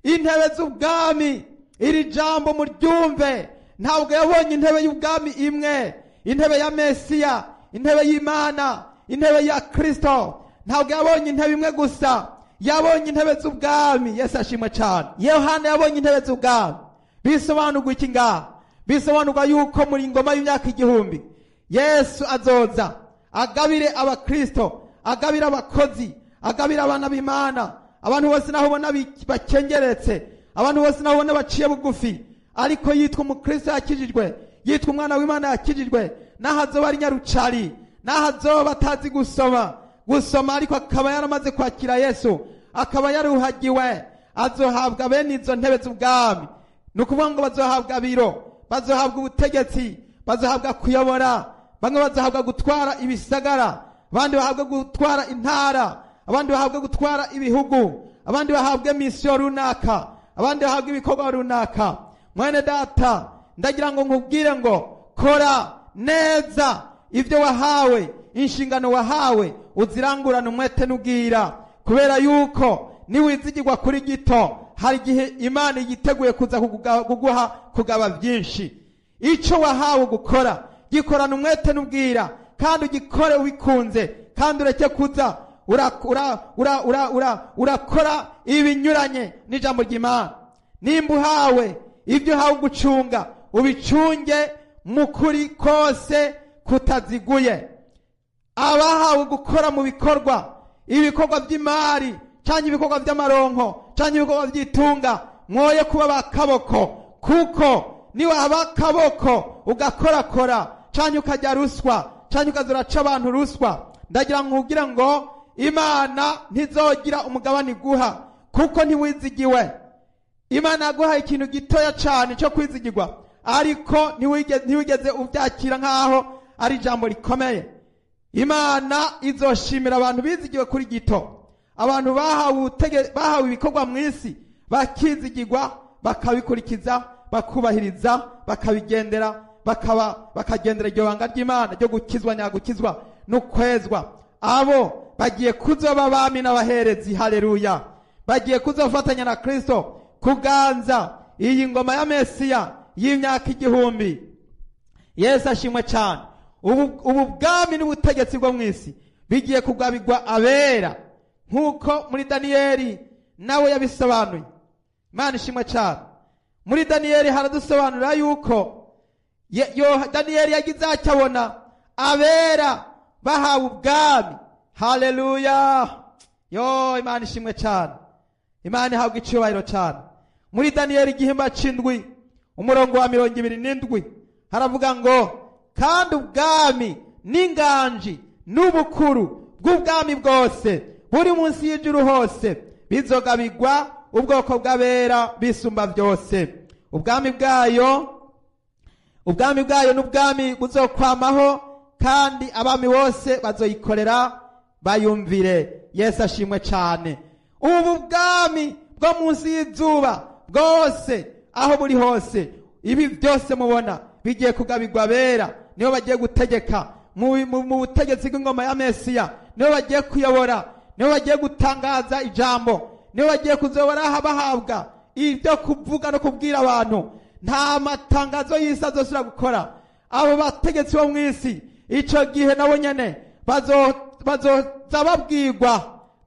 intebe z'ubwami. Iri jambo muryumve, ntabwo yabonye intebe y'ubwami imwe, intebe ya Mesiya, intebe y'Imana, intebe ya Kristo. Ntabwo yabonye intebe imwe gusa, yabonye intebe z'ubwami. Yesu ashimwe cane. Yohana yabonye intebe z'ubwami. Bisobanurwa iki ngaha? Bisobanurwa yuko muri ngoma y'imyaka 1000 Yesu azoza agabire abakristo, agabire abakozi, agabire abana b'Imana. Abantu bose naho ubona bakengeretse, abantu bose naho ubona baciye bugufi, ariko yitwa umukristo yakijijwe, yitwa umwana w'Imana yakijijwe, naho azoba ari nyarucari, naho azoba atazi gusoma, ariko akaba yaramaze kwakira Yesu, akaba yaruhagiwe, azohabwa bene izo ntebe z'ubwami. Ni ukuvuga ngo bazohabwa biro, bazohabwa ubutegetsi, bazohabwa kuyobora, bamwe bazohabwa gutwara ibisagara, Abandi bahabwe gutwara intara, abandi bahabwe gutwara ibihugu, abandi bahabwe misiyo runaka, abandi bahabwe ibikorwa runaka. Mwene data, ndagira ngo nkubwire ngo kora neza ibyo wahawe, inshingano wahawe uzirangurane umwete n'ubwira, kubera yuko niwizigirwa kuri gito hari igihe Imana yiteguye kuza kuguha kugaba byinshi. Icyo wahawe gukora gikorana umwete n'ubwira, kandi ugikore wikunze, kandi ureke kuza urakora ibinyuranye n'ijambo ry'Imana. Nimba uhawe ibyo uhawe gucunga, ubicunge mu kuri kose kutaziguye. Abahawe gukora mu bikorwa, ibikorwa by'imari cyangwa ibikorwa by'amaronko cyangwa ibikorwa by'itunga, mwoye kuba bakaboko, kuko niwaba akaboko ugakorakora cyangwa ukajya ruswa cyangwa ukaza uraca abantu ruswa, ndagira nkubwire ngo Imana ntizogira umugabane iguha, kuko ntiwizigiwe. Imana yaguhaye ikintu gitoya cyane cyo kwizigirwa, ariko ntiwigeze ubyakira nk'aho ari ijambo rikomeye. Imana izoshimira abantu bizigiwe kuri gito, abantu bahawe ibikorwa mu isi bakizigirwa, bakabikurikiza, bakubahiriza, bakabigendera, bakagendera iryo banga ry'Imana ryo gukizwa nyagukizwa no kwezwa. Abo bagiye kuzoba abami n'abaherezi. Haleluya! Bagiye kuzofatanya na Kristo kuganza iyi ngoma ya Mesiya y'imyaka 1000. Yesu ashimwe cyane. Ubu bwami n'ubutegetsi bwo mu isi bigiye kugabirwa abera, nk'uko muri Daniyeli nawe yabisobanuye. Imana ishimwe cyane. Muri Daniyeli haradusobanurira yuko Daniyeli yagize acyabona abera bahawe ubwami. Haleluya! Yo, Imana ishimwe cyane. Imana ihabwa icyubahiro cyane. Muri Daniyeli igihimba c'indwi umurongo wa 27 haravuga ngo kandi ubwami n'inganji n'ubukuru bw'ubwami bwose buri munsi y'ijuru hose bizogabirwa ubwoko bw'abera bisumba byose. Ubwami bwayo n'ubwami buzokwamaho, kandi abami bose bazoyikorera bayumvire. Yesu ashimwe cyane. Ubu bwami bwo munsi y'izuba bwose aho buri hose, ibi byose mubona bigiye kugabirwa abera, nibo bagiye gutegeka mu butegetsi bw'ingoma ya Mesiya, nibo bagiye kuyobora, nibo bagiye gutangaza ijambo, nibo bagiye kuzobora bahabwa ibyo kuvuga no kubwira abantu. Nta matangazo y'isi azosubira gukora. Abo bategetsi bo mu isi icyo gihe nabo nyene bazoza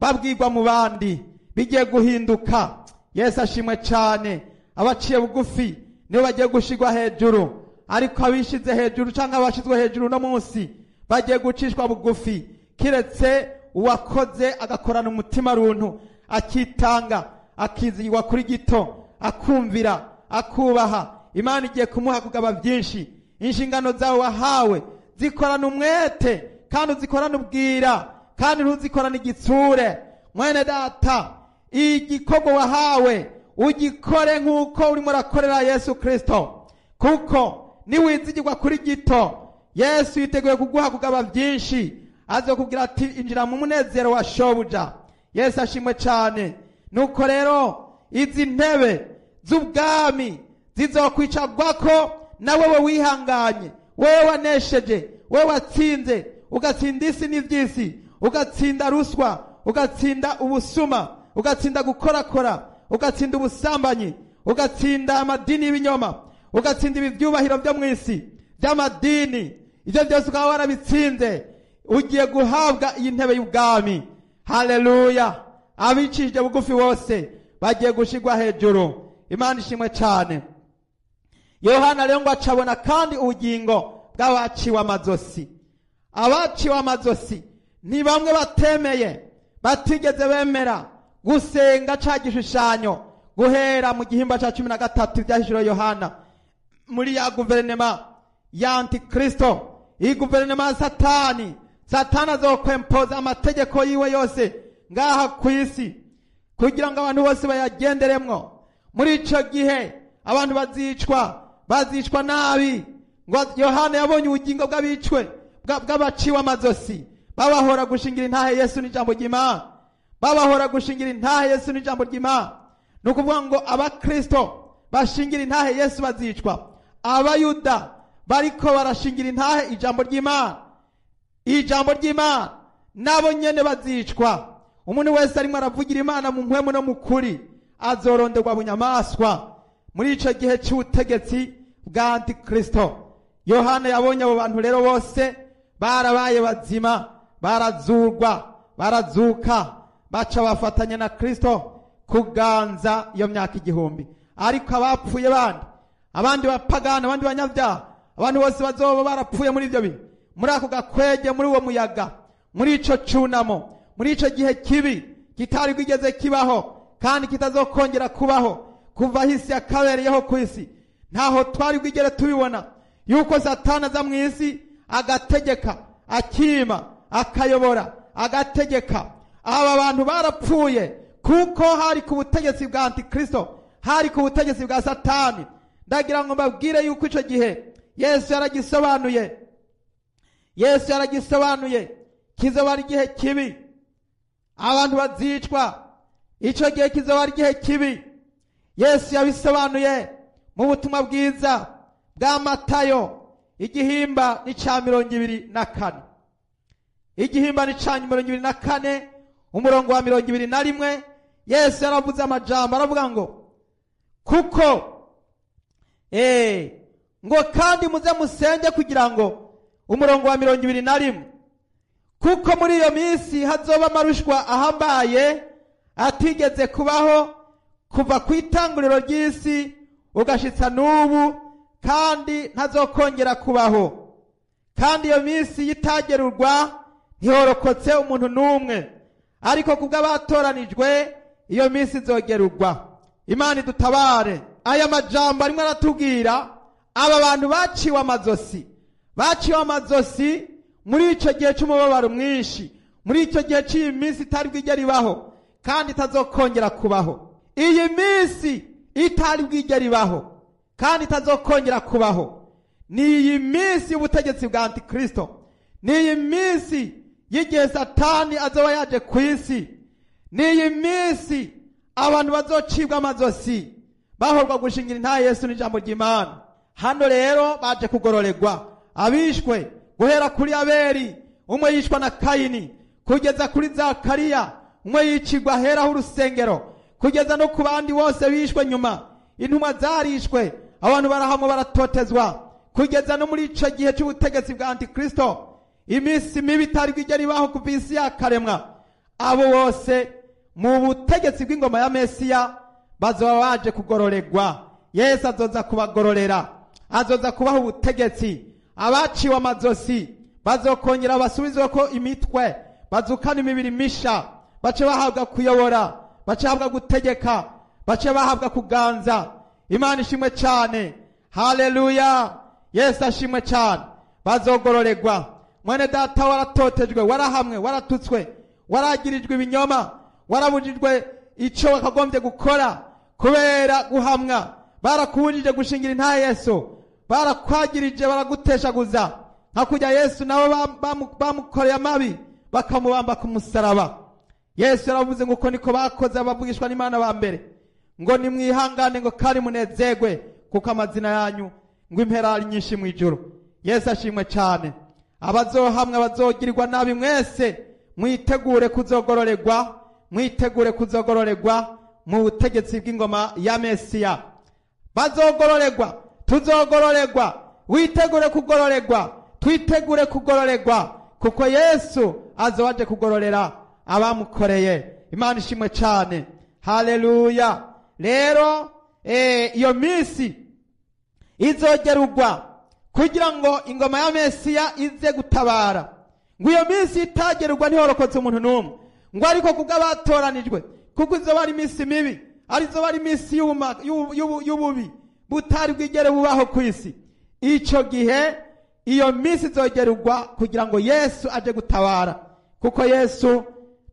babwirwa mu bandi. Bigiye guhinduka. Yesu ashimwe cyane. Abaciye bugufi nibo bagiye gushirwa hejuru, ariko abishize hejuru cyangwa abashizwe hejuru no munsi bagiye gucishwa bugufi, kiretse uwakoze agakorana umutima runtu, akitanga, akizigwa kuri gito, akumvira, akubaha. Imana igiye kumuha kugaba byinshi. Inshingano zawe wahawe zikorana umwete, kandi uzikorana ubwira, kandi ntuzikorana igitsure. Mwene data, igikorwa wahawe ugikore nk'uko urimo urakorera Yesu Kristo, kuko niwizigirwa kuri gito, Yesu yiteguye kuguha kugaba byinshi. Azokubwira ati injira mu munezero wa shobuja. Yesu ashimwe cyane. Nuko rero izi ntebe z'ubwami zizokwicagwako na wewe wihanganye, wewe wanesheje, wewe watsinze, ugatsinda isi n'iby'isi, ugatsinda ruswa, ugatsinda ubusuma, ugatsinda gukorakora, ugatsinda ubusambanyi, ugatsinda amadini y'ibinyoma, ugatsinda ibyubahiro byo mu isi by'amadini. Ibyo byose ukaba warabitsinze, ugiye guhabwa iyi ntebe y'ubwami. Haleluya! Abicishije bugufi bose bagiye gushirwa hejuru. Imana ishimwe cyane. Yohana rero ngo acabona kandi ubugingo bw'abaciwe amazosi. Abaciwe amazosi ni bamwe batemeye, batigeze bemera gusenga ca gishushanyo guhera mu gihimba ca 13 byahishuriwe Yohana, muri ya guverinema ya Antikristo, iyi guverinema ya Satani. Satani azokwempoza amategeko yiwe yose ngaha ku isi kugira ngo abantu bose bayagenderemwo. Muri ico gihe abantu bazicwa nabi. Ngo Yohana yabonye ubugingo bw'abicwe bw'abaciwe amazosi, Babahora gushingira intahe Yesu n'ijambo ry'Imana, babahora gushingira intahe Yesu n'ijambo ry'Imana. Ni ukuvuga ngo abakristo bashingira intahe Yesu bazicwa. Abayuda bariko barashingira intahe ijambo ry'Imana, ijambo ry'Imana nabo nyene bazicwa. Umuntu wese arimo aravugira Imana mu mpwemu no mu kuri azoronderwa bunyamaswa muri ico gihe c'ubutegetsi bwa Antikristo. Yohana yabonye abo bantu rero bose barabaye bazima, barazurwa, barazuka, baca bafatanya na Kristo kuganza iyo myaka 1000. Ariko abapfuye bandi, abandi bapagana, abandi banyabyaha, abantu bose bazoba barapfuye muri ibyo bihe, muri ako gakwege, muri uwo muyaga, muri ico cunamo, muri ico gihe kibi kitari bwigeze kibaho kandi kitazokongera kubaho kuva aho isi yakabereyeho ku isi. Ntaho twari bwigere tubibona yuko Satani aza mu isi agategeka, akima, akayobora, agategeka. Aba bantu barapfuye kuko hari ku butegetsi bwa Antikristo, hari ku butegetsi bwa Satani. Ndagira ngo mbabwire yuko ico gihe Yesu yaragisobanuye, Yesu yaragisobanuye, kizoba ari igihe kibi, abantu bazicwa. Ico gihe kizoba ari igihe kibi. Yesu yabisobanuye mu butumwa bwiza bwa Matayo, igihimba ni ca 24, igihimba ni ca 24, umurongo wa 21. Yesu yaravuze amajambo, aravuga ngo kuko ngo kandi muze musenge kugira ngo, umurongo wa 21, kuko muri iyo minsi hazoba amarushwa ahambaye atigeze kubaho kuva ku itanguriro ry'isi ugashitsa n'ubu, kandi ntazokongera kubaho. Kandi iyo minsi yitagerurwa ntihorokotse umuntu n'umwe, ariko kubw'abatoranijwe iyo minsi izogerurwa. Imana idutabare. Aya majambo arimo aratubwira aba bantu baciwe amazosi, baciwe amazosi muri ico gihe c'umubabaro mwinshi, muri ico gihe c'iyi minsi itari bwigere ibaho kandi itazokongera kubaho. Iyi minsi itari bwigere ibaho kandi itazokongera kubaho ni iyi minsi y'ubutegetsi bwa Antikristo, ni iyi minsi y'igihe Satani azoba yaje ku isi, ni iyi minsi abantu bazocibwa amazosi bahorwa gushingira intahe Yesu n'ijambo ry'Imana. Hano rero baje kugororerwa abishwe guhera kuri Abeli, umwe yishwa na Kayini, kugeza kuri Zakariya, umwe yicirwa aheraho urusengero, kugeza no ku bandi bose bishwe nyuma. Intumwa zarishwe, abantu barahamwe, baratotezwa, kugeza no muri ico gihe c'ubutegetsi bwa Antikristo, iminsi mibi itari bwigere ibaho kuva isi yakaremwa. Abo bose mu butegetsi bw'ingoma ya Mesiya bazoba baje kugororerwa. Yesu azoza kubagororera, azoza kubaha ubutegetsi. Abaciwe amazosi bazokongera basubizweko imitwe, bazukana imibiri misha, bace bahabwa kuyobora, bace bahabwa gutegeka, bace bahabwa kuganza. Imana ishimwe cyane, haleluya! Yesu ashimwe cyane. Bazogororerwa. Mwene data, waratotejwe, warahamwe, waratutswe, waragirijwe ibinyoma, warabujijwe ico wakagombye gukora kubera guhamwa, barakubujije gushingira intahe Yesu, barakwagirije, baraguteshaguza, nka kujya Yesu nabo bamukoreye amabi bakamubamba ku musaraba. Yesu yaravuze ngo uko niko bakoze abavugishwa n'Imana ba mbere, ngo nimwihangane, ngo kandi munezerwe, kuko amazina yanyu ngo impera ari nyinshi mu ijuru. Yesu ashimwe cyane. Abazohamwe, abazogirirwa nabi mwese, mwitegure kuzogororerwa, mwitegure kuzogororerwa mu butegetsi bw'ingoma ya Mesiya. Bazogororerwa, tuzogororerwa. Witegure kugororerwa, twitegure kugororerwa, kuko Yesu azobaje kugororera abamukoreye. Imana ishimwe cyane, haleluya! Rero iyo minsi izogerurwa kugira ngo ingoma ya Mesiya ize gutabara. Ngo iyo minsi itagerurwa ntihorokotse umuntu n'umwe, ngo ariko kubw'abatoranijwe, kuko izoba ari iminsi mibi, arizoba ari iminsi y'ububi butari bwigere bubaho ku isi. Ico gihe iyo minsi izogerurwa kugira ngo Yesu aje gutabara, kuko Yesu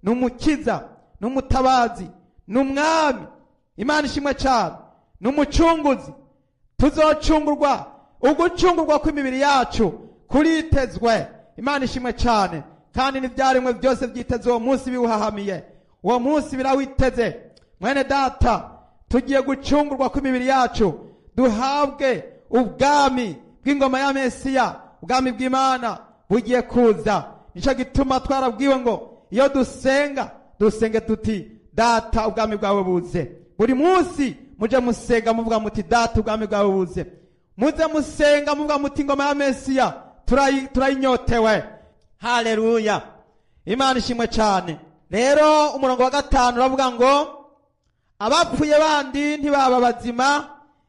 ni umukiza, ni umutabazi, ni umwami. Imana ishimwe cyane. Ni umucunguzi. Tuzocungurwa, ugucungurwa kw'imibiri yacu kuritezwe. Imana ishimwe cyane. Kandi n'ibyaremwe byose byiteze uwo munsi biwuhahamiye, uwo munsi birawiteze. Mwene data, tugiye gucungurwa kw'imibiri yacu, duhabwe ubwami bw'ingoma ya Mesiya. Ubwami bw'Imana bugiye kuza. Nicyo gituma twarabwiwe ngo iyo dusenga, dusenge tuti: "Data, ubwami bwawe buze." Buri munsi muje musenga muvuga muti: "Data, ubwami bwawe buze." Muze musenga muvuga muti: "Ingoma ya Mesiya turayinyotewe." Haleluya, Imana ishimwe cyane. Rero umurongo wa 5 uravuga ngo abapfuye bandi ntibaba bazima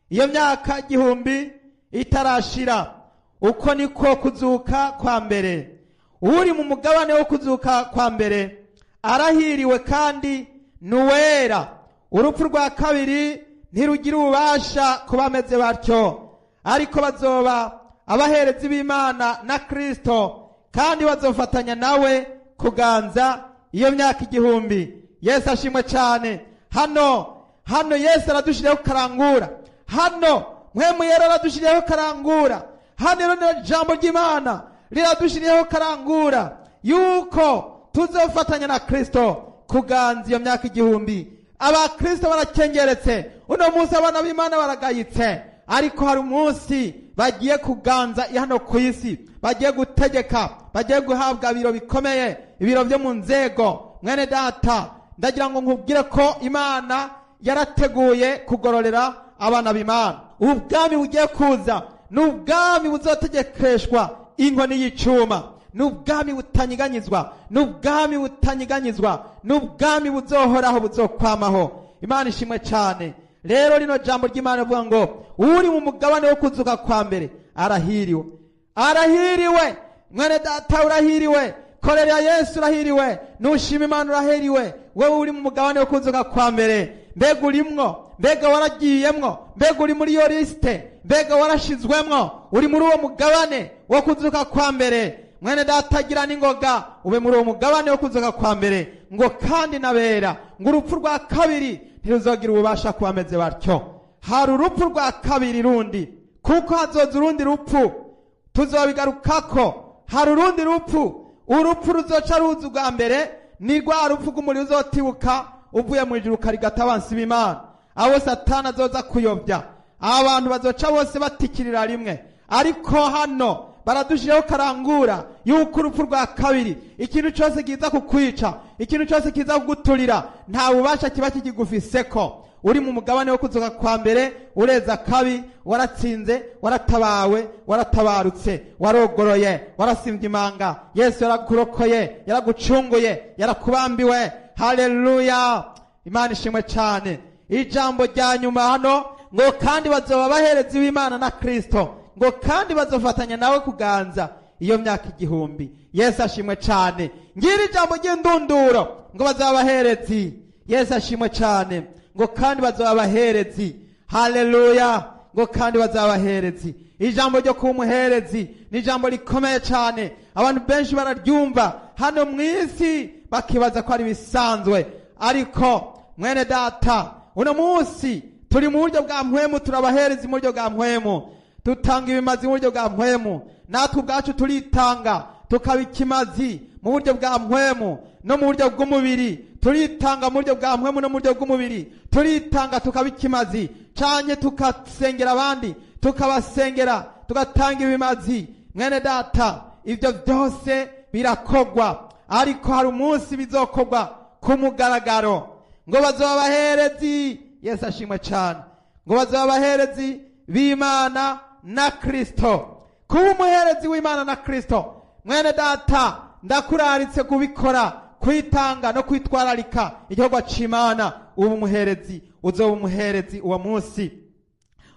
iyo myaka 1000 itarashira. Uko niko kuzuka kwa mbere. Uri mu mugabane wo kuzuka kwa mbere arahiriwe kandi nuwera. Urupfu rwa kabiri ntirugira ububasha ku bameze batyo, ariko bazoba abaherezi b'Imana na Kristo, kandi bazofatanya nawe kuganza iyo myaka 1000. Yesu ashimwe cyane. Hano Yesu aradushiriyeho karangura. Hano Mpwemu Yera aradushiriyeho karangura. Hano rero jambo ry'Imana riradushiriyeho karangura yuko tuzofatanya na Kristo kuganza iyo myaka 1000. Abakristo barakengeretse uno munsi, abana b'Imana baragayitse, ariko hari umunsi bagiye kuganza hano ku isi, bagiye gutegeka, bagiye guhabwa ibiro bikomeye, ibiro byo mu nzego. Mwene data, ndagira ngo nkubwire ko Imana yarateguye kugororera abana b'Imana. Ubwami bugiye kuza ni ubwami buzotegekeshwa inkoni y'icuma, ni ubwami butanyeganyizwa, ni ubwami butanyeganyizwa, ni ubwami buzohoraho, buzokwamaho. Imana ishimwe cyane. Rero rino jambo ry'Imana rivuga ngo uri mu mugabane wo kuzuka kwa mbere arahiriwe, arahiriwe. Mwene data, urahiriwe. Korera Yesu, urahiriwe. Nushima Imana, urahiriwe. Wewe uri mu mugabane wo kuzuka kwa mbere, mbega urimwo? Mbega waragiyemwo? Mbega uri muri iyo lisite? Mbega warashizwemwo? Uri muri uwo mugabane wo kuzuka kwa mbere? Mwene data, gira n'ingoga ube muri uwo mugabane wo kuzuka kwa mbere. Ngo kandi nabera, ngo urupfu rwa kabiri ntiruzogira ububasha ku bameze batyo. Hari urupfu rwa kabiri rundi, kuko hazoza urundi rupfu, tuzobigarukako. Hari urundi rupfu, urupfu ruzoca ruza ubwa mbere ni rwa rupfu rw'umuriro uzotibuka uvuye mu ijuru ukarigata abansi b'Imana, abo Satani azoza kuyobya. Abantu bazoca bose batikirira rimwe. Ariko hano baradushiraho karangura yuko urupfu rwa kabiri, ikintu cyose kiza kukwica, ikintu cyose kiza kuguturira, nta bubasha kiba kikigufiseko. Uri mu mugabane wo kuzuka kwa mbere, ureza kabi, waratsinze, waratabawe, waratabarutse, warogoroye, warasimbye imanga. Yesu yarakurokoye, yaragucunguye, yarakubambiwe. Haleluya, Imana ishimwe cyane. Ijambo rya nyuma hano ngo kandi bazoba abaherezi b'Imana na Kristo, ngo kandi bazofatanya nawe kuganza iyo myaka 1000. Yesu ashimwe cyane. Ngira ijambo ry'indunduro ngo bazaba abaherezi. Yesu ashimwe cyane. Ngo kandi bazaba abaherezi. Haleluya, ngo kandi bazaba abaherezi. Ijambo ryo kuba umuherezi ni ijambo rikomeye cyane. Abantu benshi bararyumva hano mu isi bakibaza ko ari bisanzwe, ariko mwene data, uno munsi turi mu buryo bwa mpwemu, turabahereza mu buryo bwa mpwemu, dutanga ibimazi mu buryo bwa mpwemu. Natwe ubwacu turitanga tukaba ikimazi mu buryo bwa mpwemu no mu buryo bw'umubiri. Turitanga mu buryo bwa mpwemu no mu buryo bw'umubiri, turitanga tukaba ikimazi, canke tukasengera abandi, tukabasengera, tugatanga ibimazi. Mwene data, ibyo byose birakogwa, ariko hari umunsi bizokogwa ku mugaragaro. Ngo bazoba abaherezi. Yesu ashimwe cyane. Ngo bazoba abaherezi b'Imana na Kristo. Kuba umuherezi w'Imana na Kristo, mwene data, ndakuraritse kubikora, kwitanga no kwitwararika igikorwa c'Imana. Uba umuherezi, uzoba umuherezi uwo munsi.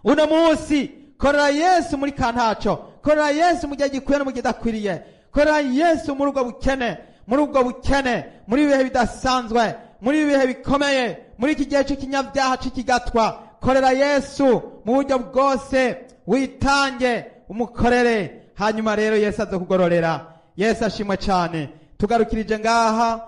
Uno munsi korera Yesu muri kantaco, korera Yesu mu gihe gikwiye no mu gihe kidakwiriye, korera Yesu muri ubwo bukene, muri ubwo bukene, muri ibihe bidasanzwe, muri ibihe bikomeye, muri iki gihe cy'ikinyabyaha cy'ikigatwa. Korera Yesu mu buryo bwose, witange umukorere, hanyuma rero Yesu azokugororera. Yesu ashimwe cyane. Tugarukirije ngaha,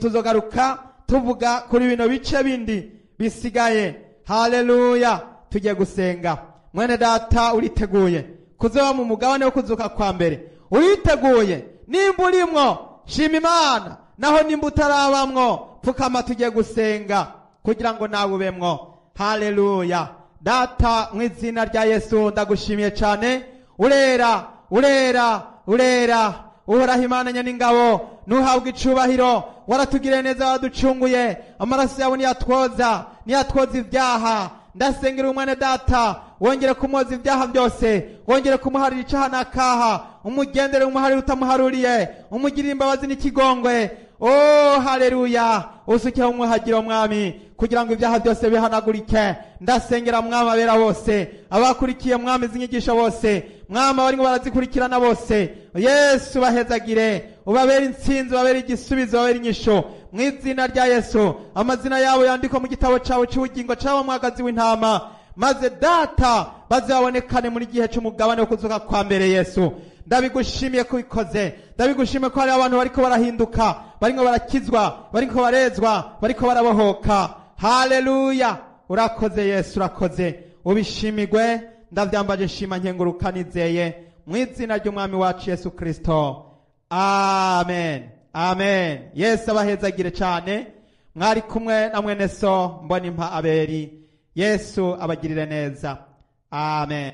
tuzogaruka tuvuga kuri bino bice bindi bisigaye. Haleluya, tugiye gusenga. Mwene data, uriteguye kuzoba mu mugabane wo kuzuka kwa mbere? Uriteguye? Nimba urimwo, shima Imana. Naho nimba utarabamwo, pfukama tugiye gusenga kugira ngo nawe ubemwo. Haleluya. Data, mu izina rya Yesu, ndagushimiye cyane. Urera, urera, urera, Uhoraho Imana nyen'ingabo, ntuhabwe icubahiro. Waratugiriye neza, waducunguye, amaraso yawe niyatwoza, niyatwoza ibyaha. Ndasengera umwana, Data, wongere kumwoza ibyaha byose, wongere kumuharira icaha n'akaha, umugendere, umuharire utamuharuriye, umugirire imbabazi n'ikigongwe. Oh, haleluya! Usukeho umwuhagiro, Mwami, kugira ngo ibyaha byose bihanagurike. Ndasengera, Mwami, abera bose, abakurikiye, Mwami, izi nyigisho bose, Mwami, abarimo barazikurikirana bose. Yesu, bahezagire, ubabere intsinzi, ubabere igisubizo, ubabere inyishu mu izina rya Yesu. Amazina yabo yandikwa mu gitabo cyawe cy'ubugingo cyaba mwagazi w'intama, maze Data, bazabonekane muri gihe cy'umugabane wo kuzuka kwa mbere. Yesu, ndabigushimiye ko ubikoze. Ndabigushimiye ko hari abantu bariko barahinduka, bariko barakizwa, bariko barezwa, bariko barabohoka. Haleluya! Urakoze Yesu, urakoze, ubishimigwe. Ndavyambaje, shima, nkenguruka, nizeye mu izina ry'Umwami wacu Yesu Kristo. Amen, amen. Yesu abahezagire cyane. Mwari kumwe na mwene so Mbonimpa Aberi. Yesu abagirire neza. Amen.